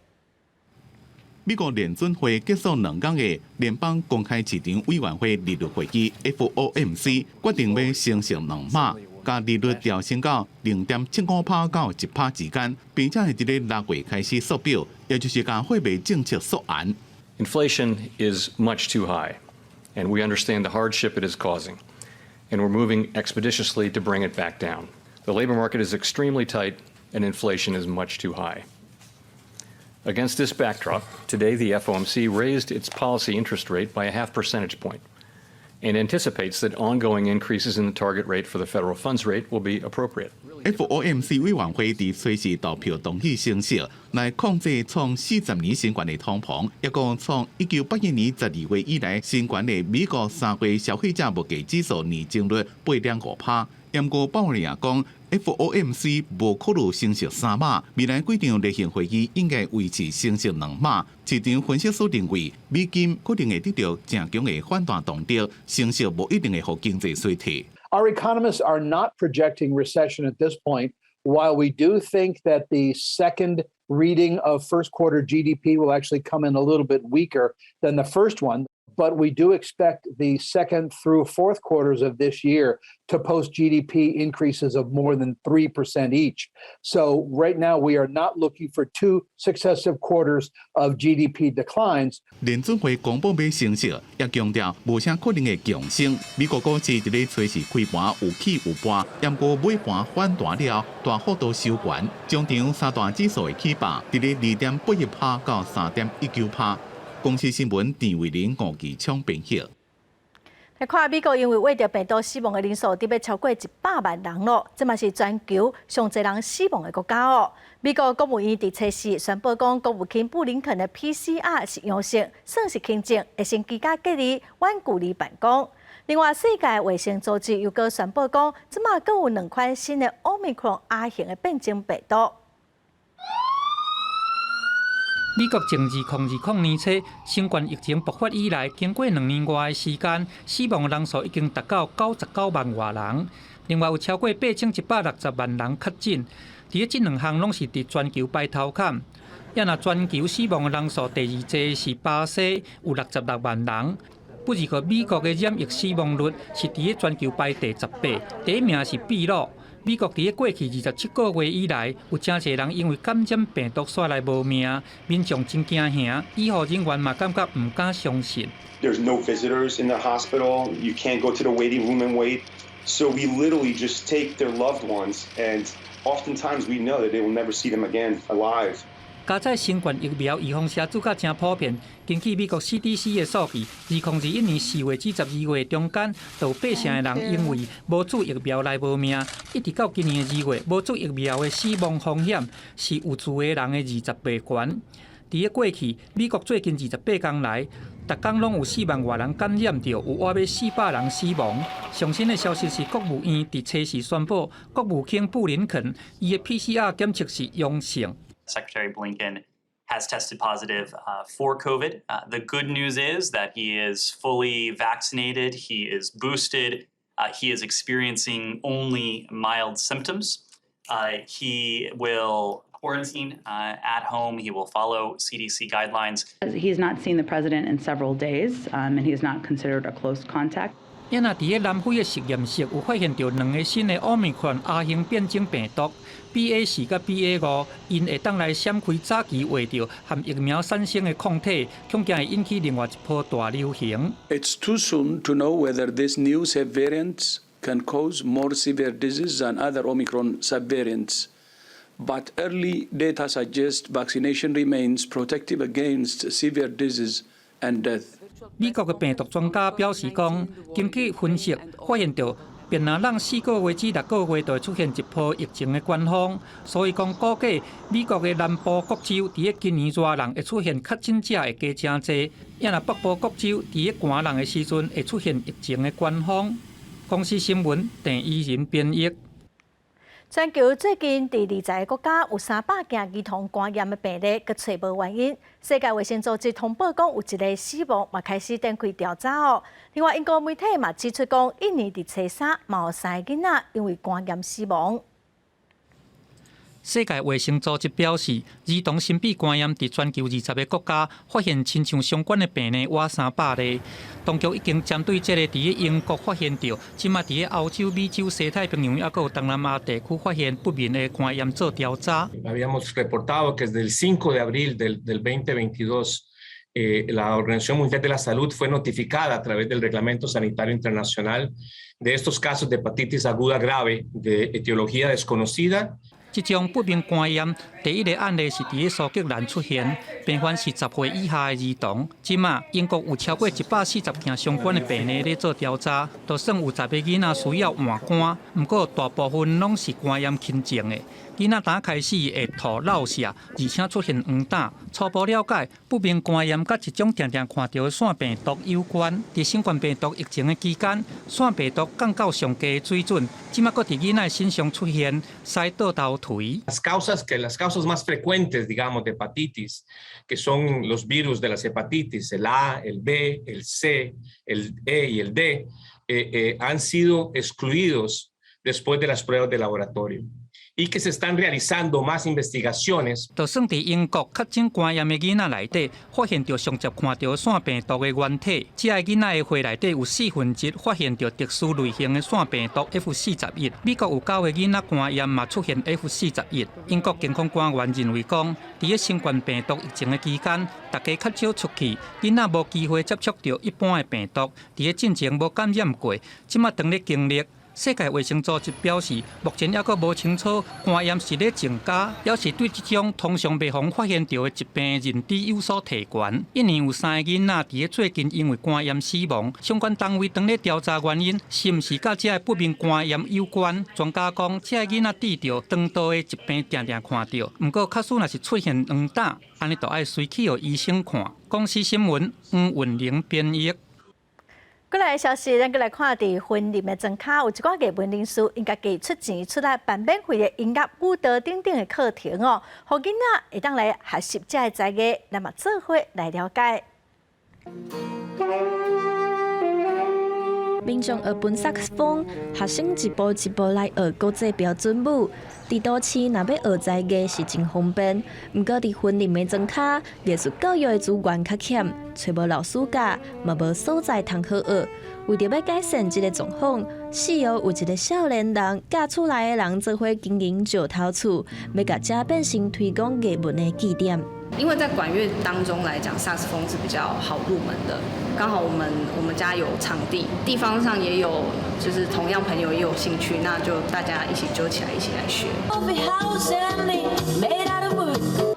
[SPEAKER 2] 美國聯準會結束2天的聯邦公開市場委員會利率會議（FOMC），決定欲升息兩碼，共利率調升到0.75%到1%之間，並且會佇咧6月開始縮表，也就是共貨幣政策縮絚。
[SPEAKER 15] Inflation is much too high, and we understand the hardship it is causing, and we're moving expeditiously to bring it back down. The labor market is extremely tight, and inflation is much too high. Against this backdrop, today the FOMC raised its policy interest rate by a half percentage point and anticipates that ongoing increases in the target rate for the federal funds rate will be appropriate.
[SPEAKER 2] FOMC 委員會佇隨時投票同意升息，來控制創40年新懸的通膨，抑閣創1981年12月以來新懸的美國3月消費者物價指數年增率8.5%。毋過鮑爾也講，FOMC 無考慮升息三碼，未來幾場例行會議應該維持升息兩碼。市場分析師認為，美金可能會得著誠強的反彈動力，升息無一定會予經濟衰退。
[SPEAKER 16] Our economists are not projecting recession at this point. While we do think that the second reading of first quarter GDP will actually come in a little bit weaker than the first one, but we do expect the second through fourth quarters of this year to post GDP increases of more than 3% each. So right now we are not looking for two successive quarters of GDP declines.
[SPEAKER 2] 聯準會公布欲升息，也強調無啥可能會強升。美國股市佇咧初時開盤有起有跌，毋過尾盤反彈了，大幅度收懸。終場三大指數的起幅，佇咧2.81%到3.19%。公視新聞鄭偉玲、吳其昌編譯。
[SPEAKER 1] 來看美國因為秽著病毒死亡的人數，佇欲超過100萬人囉，這嘛是全球上濟人死亡的國家哦。美國國務院佇初四宣布講，國務卿布林肯的 PCR 是陽性，算是輕症，會先居家隔離，遠距離辦公。另外，世界衛生組織又閣宣布講，這馬閣有兩款新的奧密克戎亞型的變種病毒。
[SPEAKER 29] 美國從2020年初新冠疫情爆發以來，經過2年外的時間，死亡人數已經達到99萬外人。另外有超過8160萬人確診。佇咧這兩項攏是佇全球排頭坎。抑若全球死亡的人數第二濟是巴西，有66萬人。不過美國的染疫死亡率是佇咧全球排第18，第一名是秘魯。美國佇咧過去27個月以來，有誠濟人因為感染病毒煞來無命，民眾真驚嚇，醫護人員嘛感覺毋敢相信。
[SPEAKER 17] There's no visitors in the hospital. You can't go to the waiting room and wait. So we literally just take their loved ones, and oftentimes we know that they will never see them again alive.
[SPEAKER 29] 加在新冠疫苗預防射注甲誠普遍，根據美國 CDC 的數據，2021年4月至12月中間，就有八成的人因為無注疫苗來無命。一直到今年的2月，無注疫苗的死亡風險是有注的人的20倍懸。佇咧過去，美國最近28工來，逐工攏有4萬外人感染著，有倚欲400人死亡。上新的消息是，國務院佇初四宣布，國務卿布林肯伊的 PCR 檢測是陽性。
[SPEAKER 18] Secretary Blinken has tested positive for COVID. The good news is that he is fully vaccinated, he is boosted, he is experiencing only mild symptoms. He will quarantine at home. He will follow CDC guidelines.
[SPEAKER 19] He's not seen the president in several days, and he is not considered a close contact.
[SPEAKER 29] 抑若佇咧南非的實驗室有發現著兩个新的奧密克戎亞型變種病毒 BA4佮 BA5，𪜶會當來閃開早期畫著含疫苗產生的抗體，恐驚會引起另外一波大流行。
[SPEAKER 20] It's too soon to know whether these new subvariants can cause more severe disease than other Omicron subvariants. But early data suggest vaccination remains protective against severe disease and death.
[SPEAKER 29] 美國的病毒專家表示講，根據分析發現著便若人4個月至6個月就會出現一波疫情的高峰，所以講估計美國的南部各州佇咧今年熱人會出現確診者會加誠濟，抑若北部各州佇咧寒人的時陣會出現疫情的高峰。公視新聞鄭伊仁編譯。
[SPEAKER 1] 全球最近佇20個國家有300件兒童肝炎的病例，閣揣無原因。世界衛生組織通報講有一例死亡，嘛開始展開調查哦。另外，英國媒體嘛指出講，印尼佇初三嘛有三个囡仔因為肝炎死亡。
[SPEAKER 29] 世界衛生組織表示，兒童心肌肝炎佇全球20個國家發現親像相關的病例倚300例。當局已經針對這个佇英國發現著，這馬佇歐洲、美洲、西太平洋抑閣有東南亞地區發現不明的肝炎做調查。
[SPEAKER 3] Habíamos reportado que desde el 5 de abril del 2022 la Organización Mundial de la Salud fue notificada a través del Reglamento Sanitario Internacional de estos casos de hepatitis aguda grave de etiología desconocida。
[SPEAKER 29] 這種不明肝炎第一个案例是佇咧蘇格蘭出現，病患是10歲以下的兒童。這馬英國有超過140件相關的病例咧做調查，就算有10個囡仔需要換肝，毋過大部分攏是肝炎輕症的。囡仔打開始會吐落瀉，而且出現黃疸。初步了解，不明肝炎佮一種定定看著的腺病毒有關。佇新冠病毒疫情的期間，腺病毒降到上低水準，這馬閣佇囡仔身上出現，使倒頭推。
[SPEAKER 3] Las causas más frecuentes, digamos, de hepatitis, que son los virus de las hepatitis, el A, el B, el C, el E y el D, han sido excluidos después de las pruebas de laboratorio y que se están realizando más investigaciones。
[SPEAKER 29] 就算佇英國確診肝炎的囡仔內底，發現著上捷看著腺病毒的原體，這个囡仔的血內底有1/4發現著特殊類型的腺病毒 F41。美國有九個囡仔肝炎嘛出現 F41。英國健康官員認為講，佇咧新冠病毒疫情的期間，大家較少出去，囡仔無機會接觸著一般的病毒，佇咧進前無感染過，這馬當咧經歷。世界衛生組織表示，目前猶閣無清楚肝炎是咧增加，抑是對這種通常袂予發現著的疾病認知有所提懸。一年有三个囡仔佇咧最近因為肝炎死亡，相關單位當咧調查原因，是毋是佮這个不明肝炎有關？專家講，這个囡仔得著腸道的疾病定定看著，毋過確實若是出現黃疸，按呢就愛隨去予醫生看。公視新聞黃雲玲編譯。
[SPEAKER 1] 過來消息，咱閣來看佇雲林的莊跤，有一寡藝文人士，𪜶家己出錢出來辦免費的音樂、舞蹈等等的課程哦，予囡仔會當來學習這个才藝，咱嘛做伙來了解。
[SPEAKER 4] 民眾學分薩克斯風，學生一步一步來學國際標準舞。佇都市若欲學才藝是真方便，毋過佇雲林的莊跤，藝術教育的資源較欠，揣無老師教，嘛無所在通好學。為著欲改善這个狀況，四葉有一个少年人佮厝內的人做伙經營石頭厝，欲共遮變成推廣藝文的據點。
[SPEAKER 5] 因為在管樂當中來講，薩克斯風是比較好入門的。剛好我們家有場地，地方上也有，就是同樣朋友也有興趣，那就大家一起揪起來，一起來學。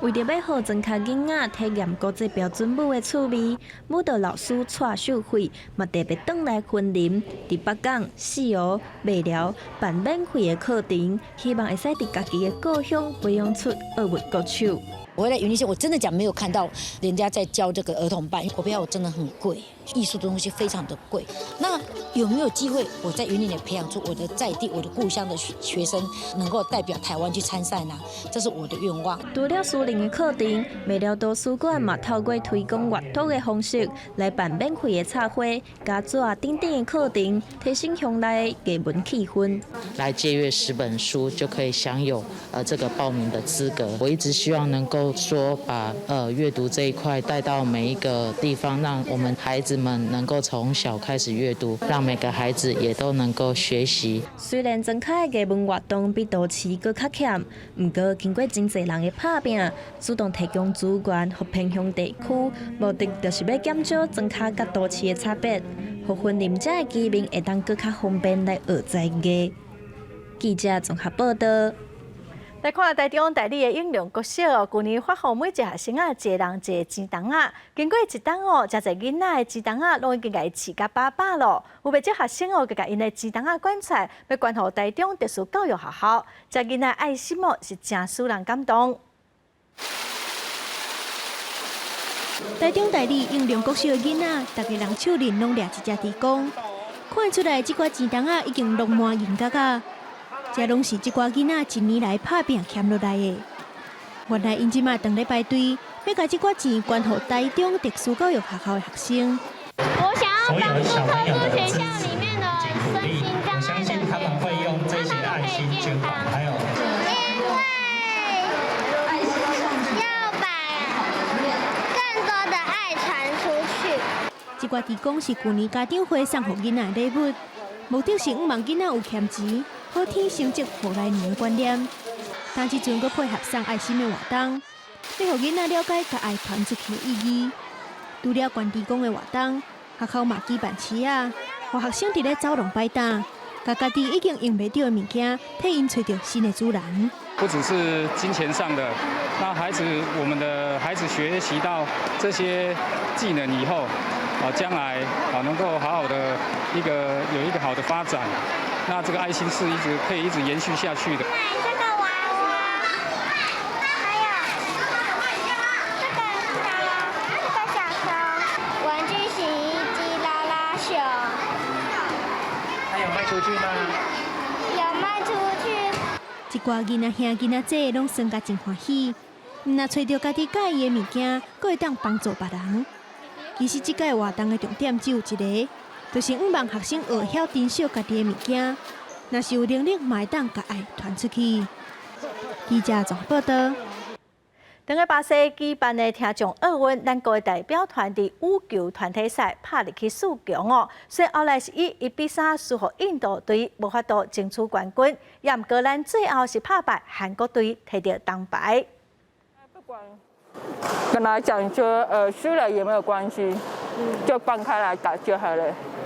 [SPEAKER 4] 為著欲予莊跤囡仔體驗國際標準舞的趣味，舞蹈老師蔡秀慧嘛特別轉來雲林，佇北港、四葉、麥寮辦免費的課程，希望會使佇家己的故鄉培養出奧運國手。
[SPEAKER 6] 我在雲林縣，我真的講沒有看到人家在教這個兒童班，國票真的很貴，藝術的東西非常的貴。那有沒有機會我在雲林也培養出我的在地、我的故鄉的學生，能夠代表台灣去參賽呢？這是我的願望。
[SPEAKER 4] 除了私人的課程，麥寮圖書館嘛透過推廣閱讀的方式來辦免費的插畫、膠紙等等的課程，提升鄉內的藝文氣氛。
[SPEAKER 8] 來借閱10本書就可以享有這個報名的資格。我一直希望能夠說把閱讀這一塊帶到每一個地方，讓我們孩子們能夠從小開始閱讀，讓每個孩子也都能夠學習。
[SPEAKER 4] 雖然莊跤的藝文活動比都市閣較欠，毋過經過真濟人的拍拚，主動提供資源予偏鄉地區，目的就是欲減少莊跤佮都市的差別，予雲林遮的居民會當閣較方便來學才藝。記者綜合報道。
[SPEAKER 1] 來看台中大里的永隆國小，舊年發予每一个學生仔，一个人一个錢筒仔。經過一冬哦，誠濟囡仔的錢筒仔攏已經共伊飼甲飽飽囉。有袂少學生哦，共𪜶的錢筒仔捐出來，欲捐予台中特殊教育學校。這囡仔愛心哦，是誠使人感動。
[SPEAKER 7] 台中大里永隆國小的囡仔，逐个人手裡攏掠一隻豬公，看出來這寡錢筒仔已經攏滿銀角仔。這攏是這寡囡仔一年來拍拚儉落來的。原來𪜶這馬當咧排隊，欲共這寡錢捐予台中特殊教育學校的學生。
[SPEAKER 9] 我想要幫助特殊學校裡面的身心障礙的學生，讓他們可以健康。因為要把更多的愛傳出去。
[SPEAKER 7] 這寡志工是舊年家長會送予囡仔的禮物，目的是向望囡仔有儉錢、好天成績予來年的觀念。但這陣閣配合送愛心的活動，欲予囡仔了解共愛傳出去的意義。除了捐豬公的活動，學校嘛舉辦市仔，予學生佇咧走廊擺擔，共家己已經用袂著的物件，替𪜶揣著新的主人。
[SPEAKER 11] 不只是金錢上的，那孩子，我們的孩子學習到這些技能以後，啊，將來啊能夠好好的一個有一個好的發展，那這個愛心是一直可以一直延續下去的。
[SPEAKER 9] 買這個娃娃，還有這個這個小熊，玩具洗衣機拉拉熊。
[SPEAKER 12] 還有賣出去嗎？
[SPEAKER 9] 有賣出去。
[SPEAKER 7] 一寡囡仔兄囡仔姊攏耍甲真歡喜，毋若揣著家己佮意的物件，閣會當幫助別人。其實這屆活動的重點只有一个，就是向望學生學曉珍惜家己的物件，若是有能力，嘛會當共愛傳出去。記者綜報導。
[SPEAKER 1] 當个巴西舉辦的聽障奧運，咱國的代表團佇羽球團體賽拍入去四強哦，雖然後來是以1比3輸予印度隊，無法度爭取冠軍。也毋過咱最後是拍敗韓國隊，提著銅牌。
[SPEAKER 13] 不管本來講說，輸了也沒有關係，就放開來打就好了，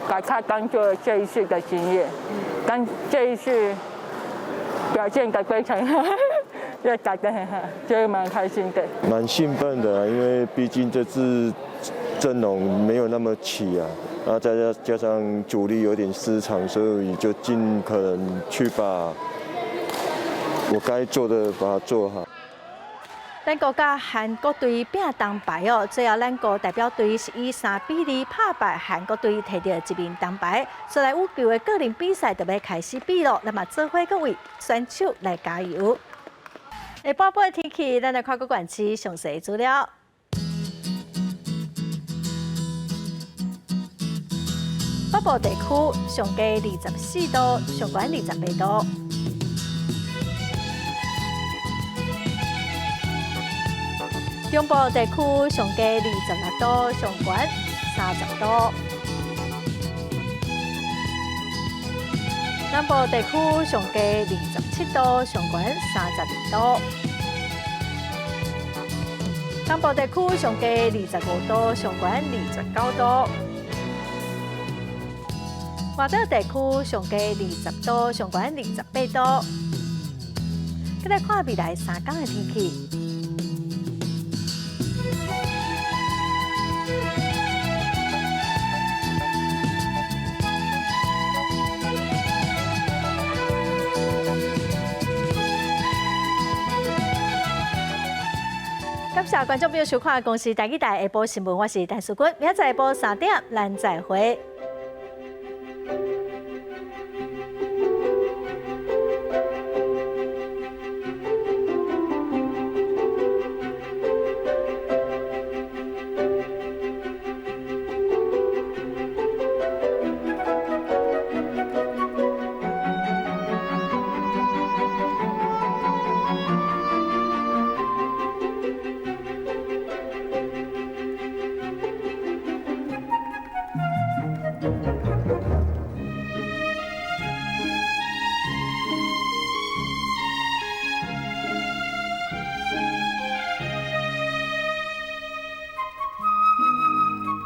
[SPEAKER 13] 把它當做這一次的經驗，但這一次表現得非常好，也打得很好，就蠻開心的。
[SPEAKER 14] 蠻興奮的，因為畢竟這次陣容沒有那麼齊啊，然後再加上主力有點失常，所以就盡可能去把我該做的把它做好。
[SPEAKER 1] 咱國佮韓國隊拼銅牌哦，最後咱國代表隊是以3比2拍敗韓國隊，提著一面銅牌。所來羽球的個人比賽就欲開始比囉，咱嘛做伙閣為選手來加油。下半晡的天氣，咱來看各縣市詳細資料。北部地區上低24度，上懸28度。中部地區上低26度，上懸30度。南部地區上低27度，上懸32度。東部地區上低25度，上懸29度。外島地區上低20度，上懸28度。閣來看未來3工的天氣。感謝觀眾朋友收看《公視台語台》下晡新聞，我是陳淑君，明仔載下晡3點，咱再會。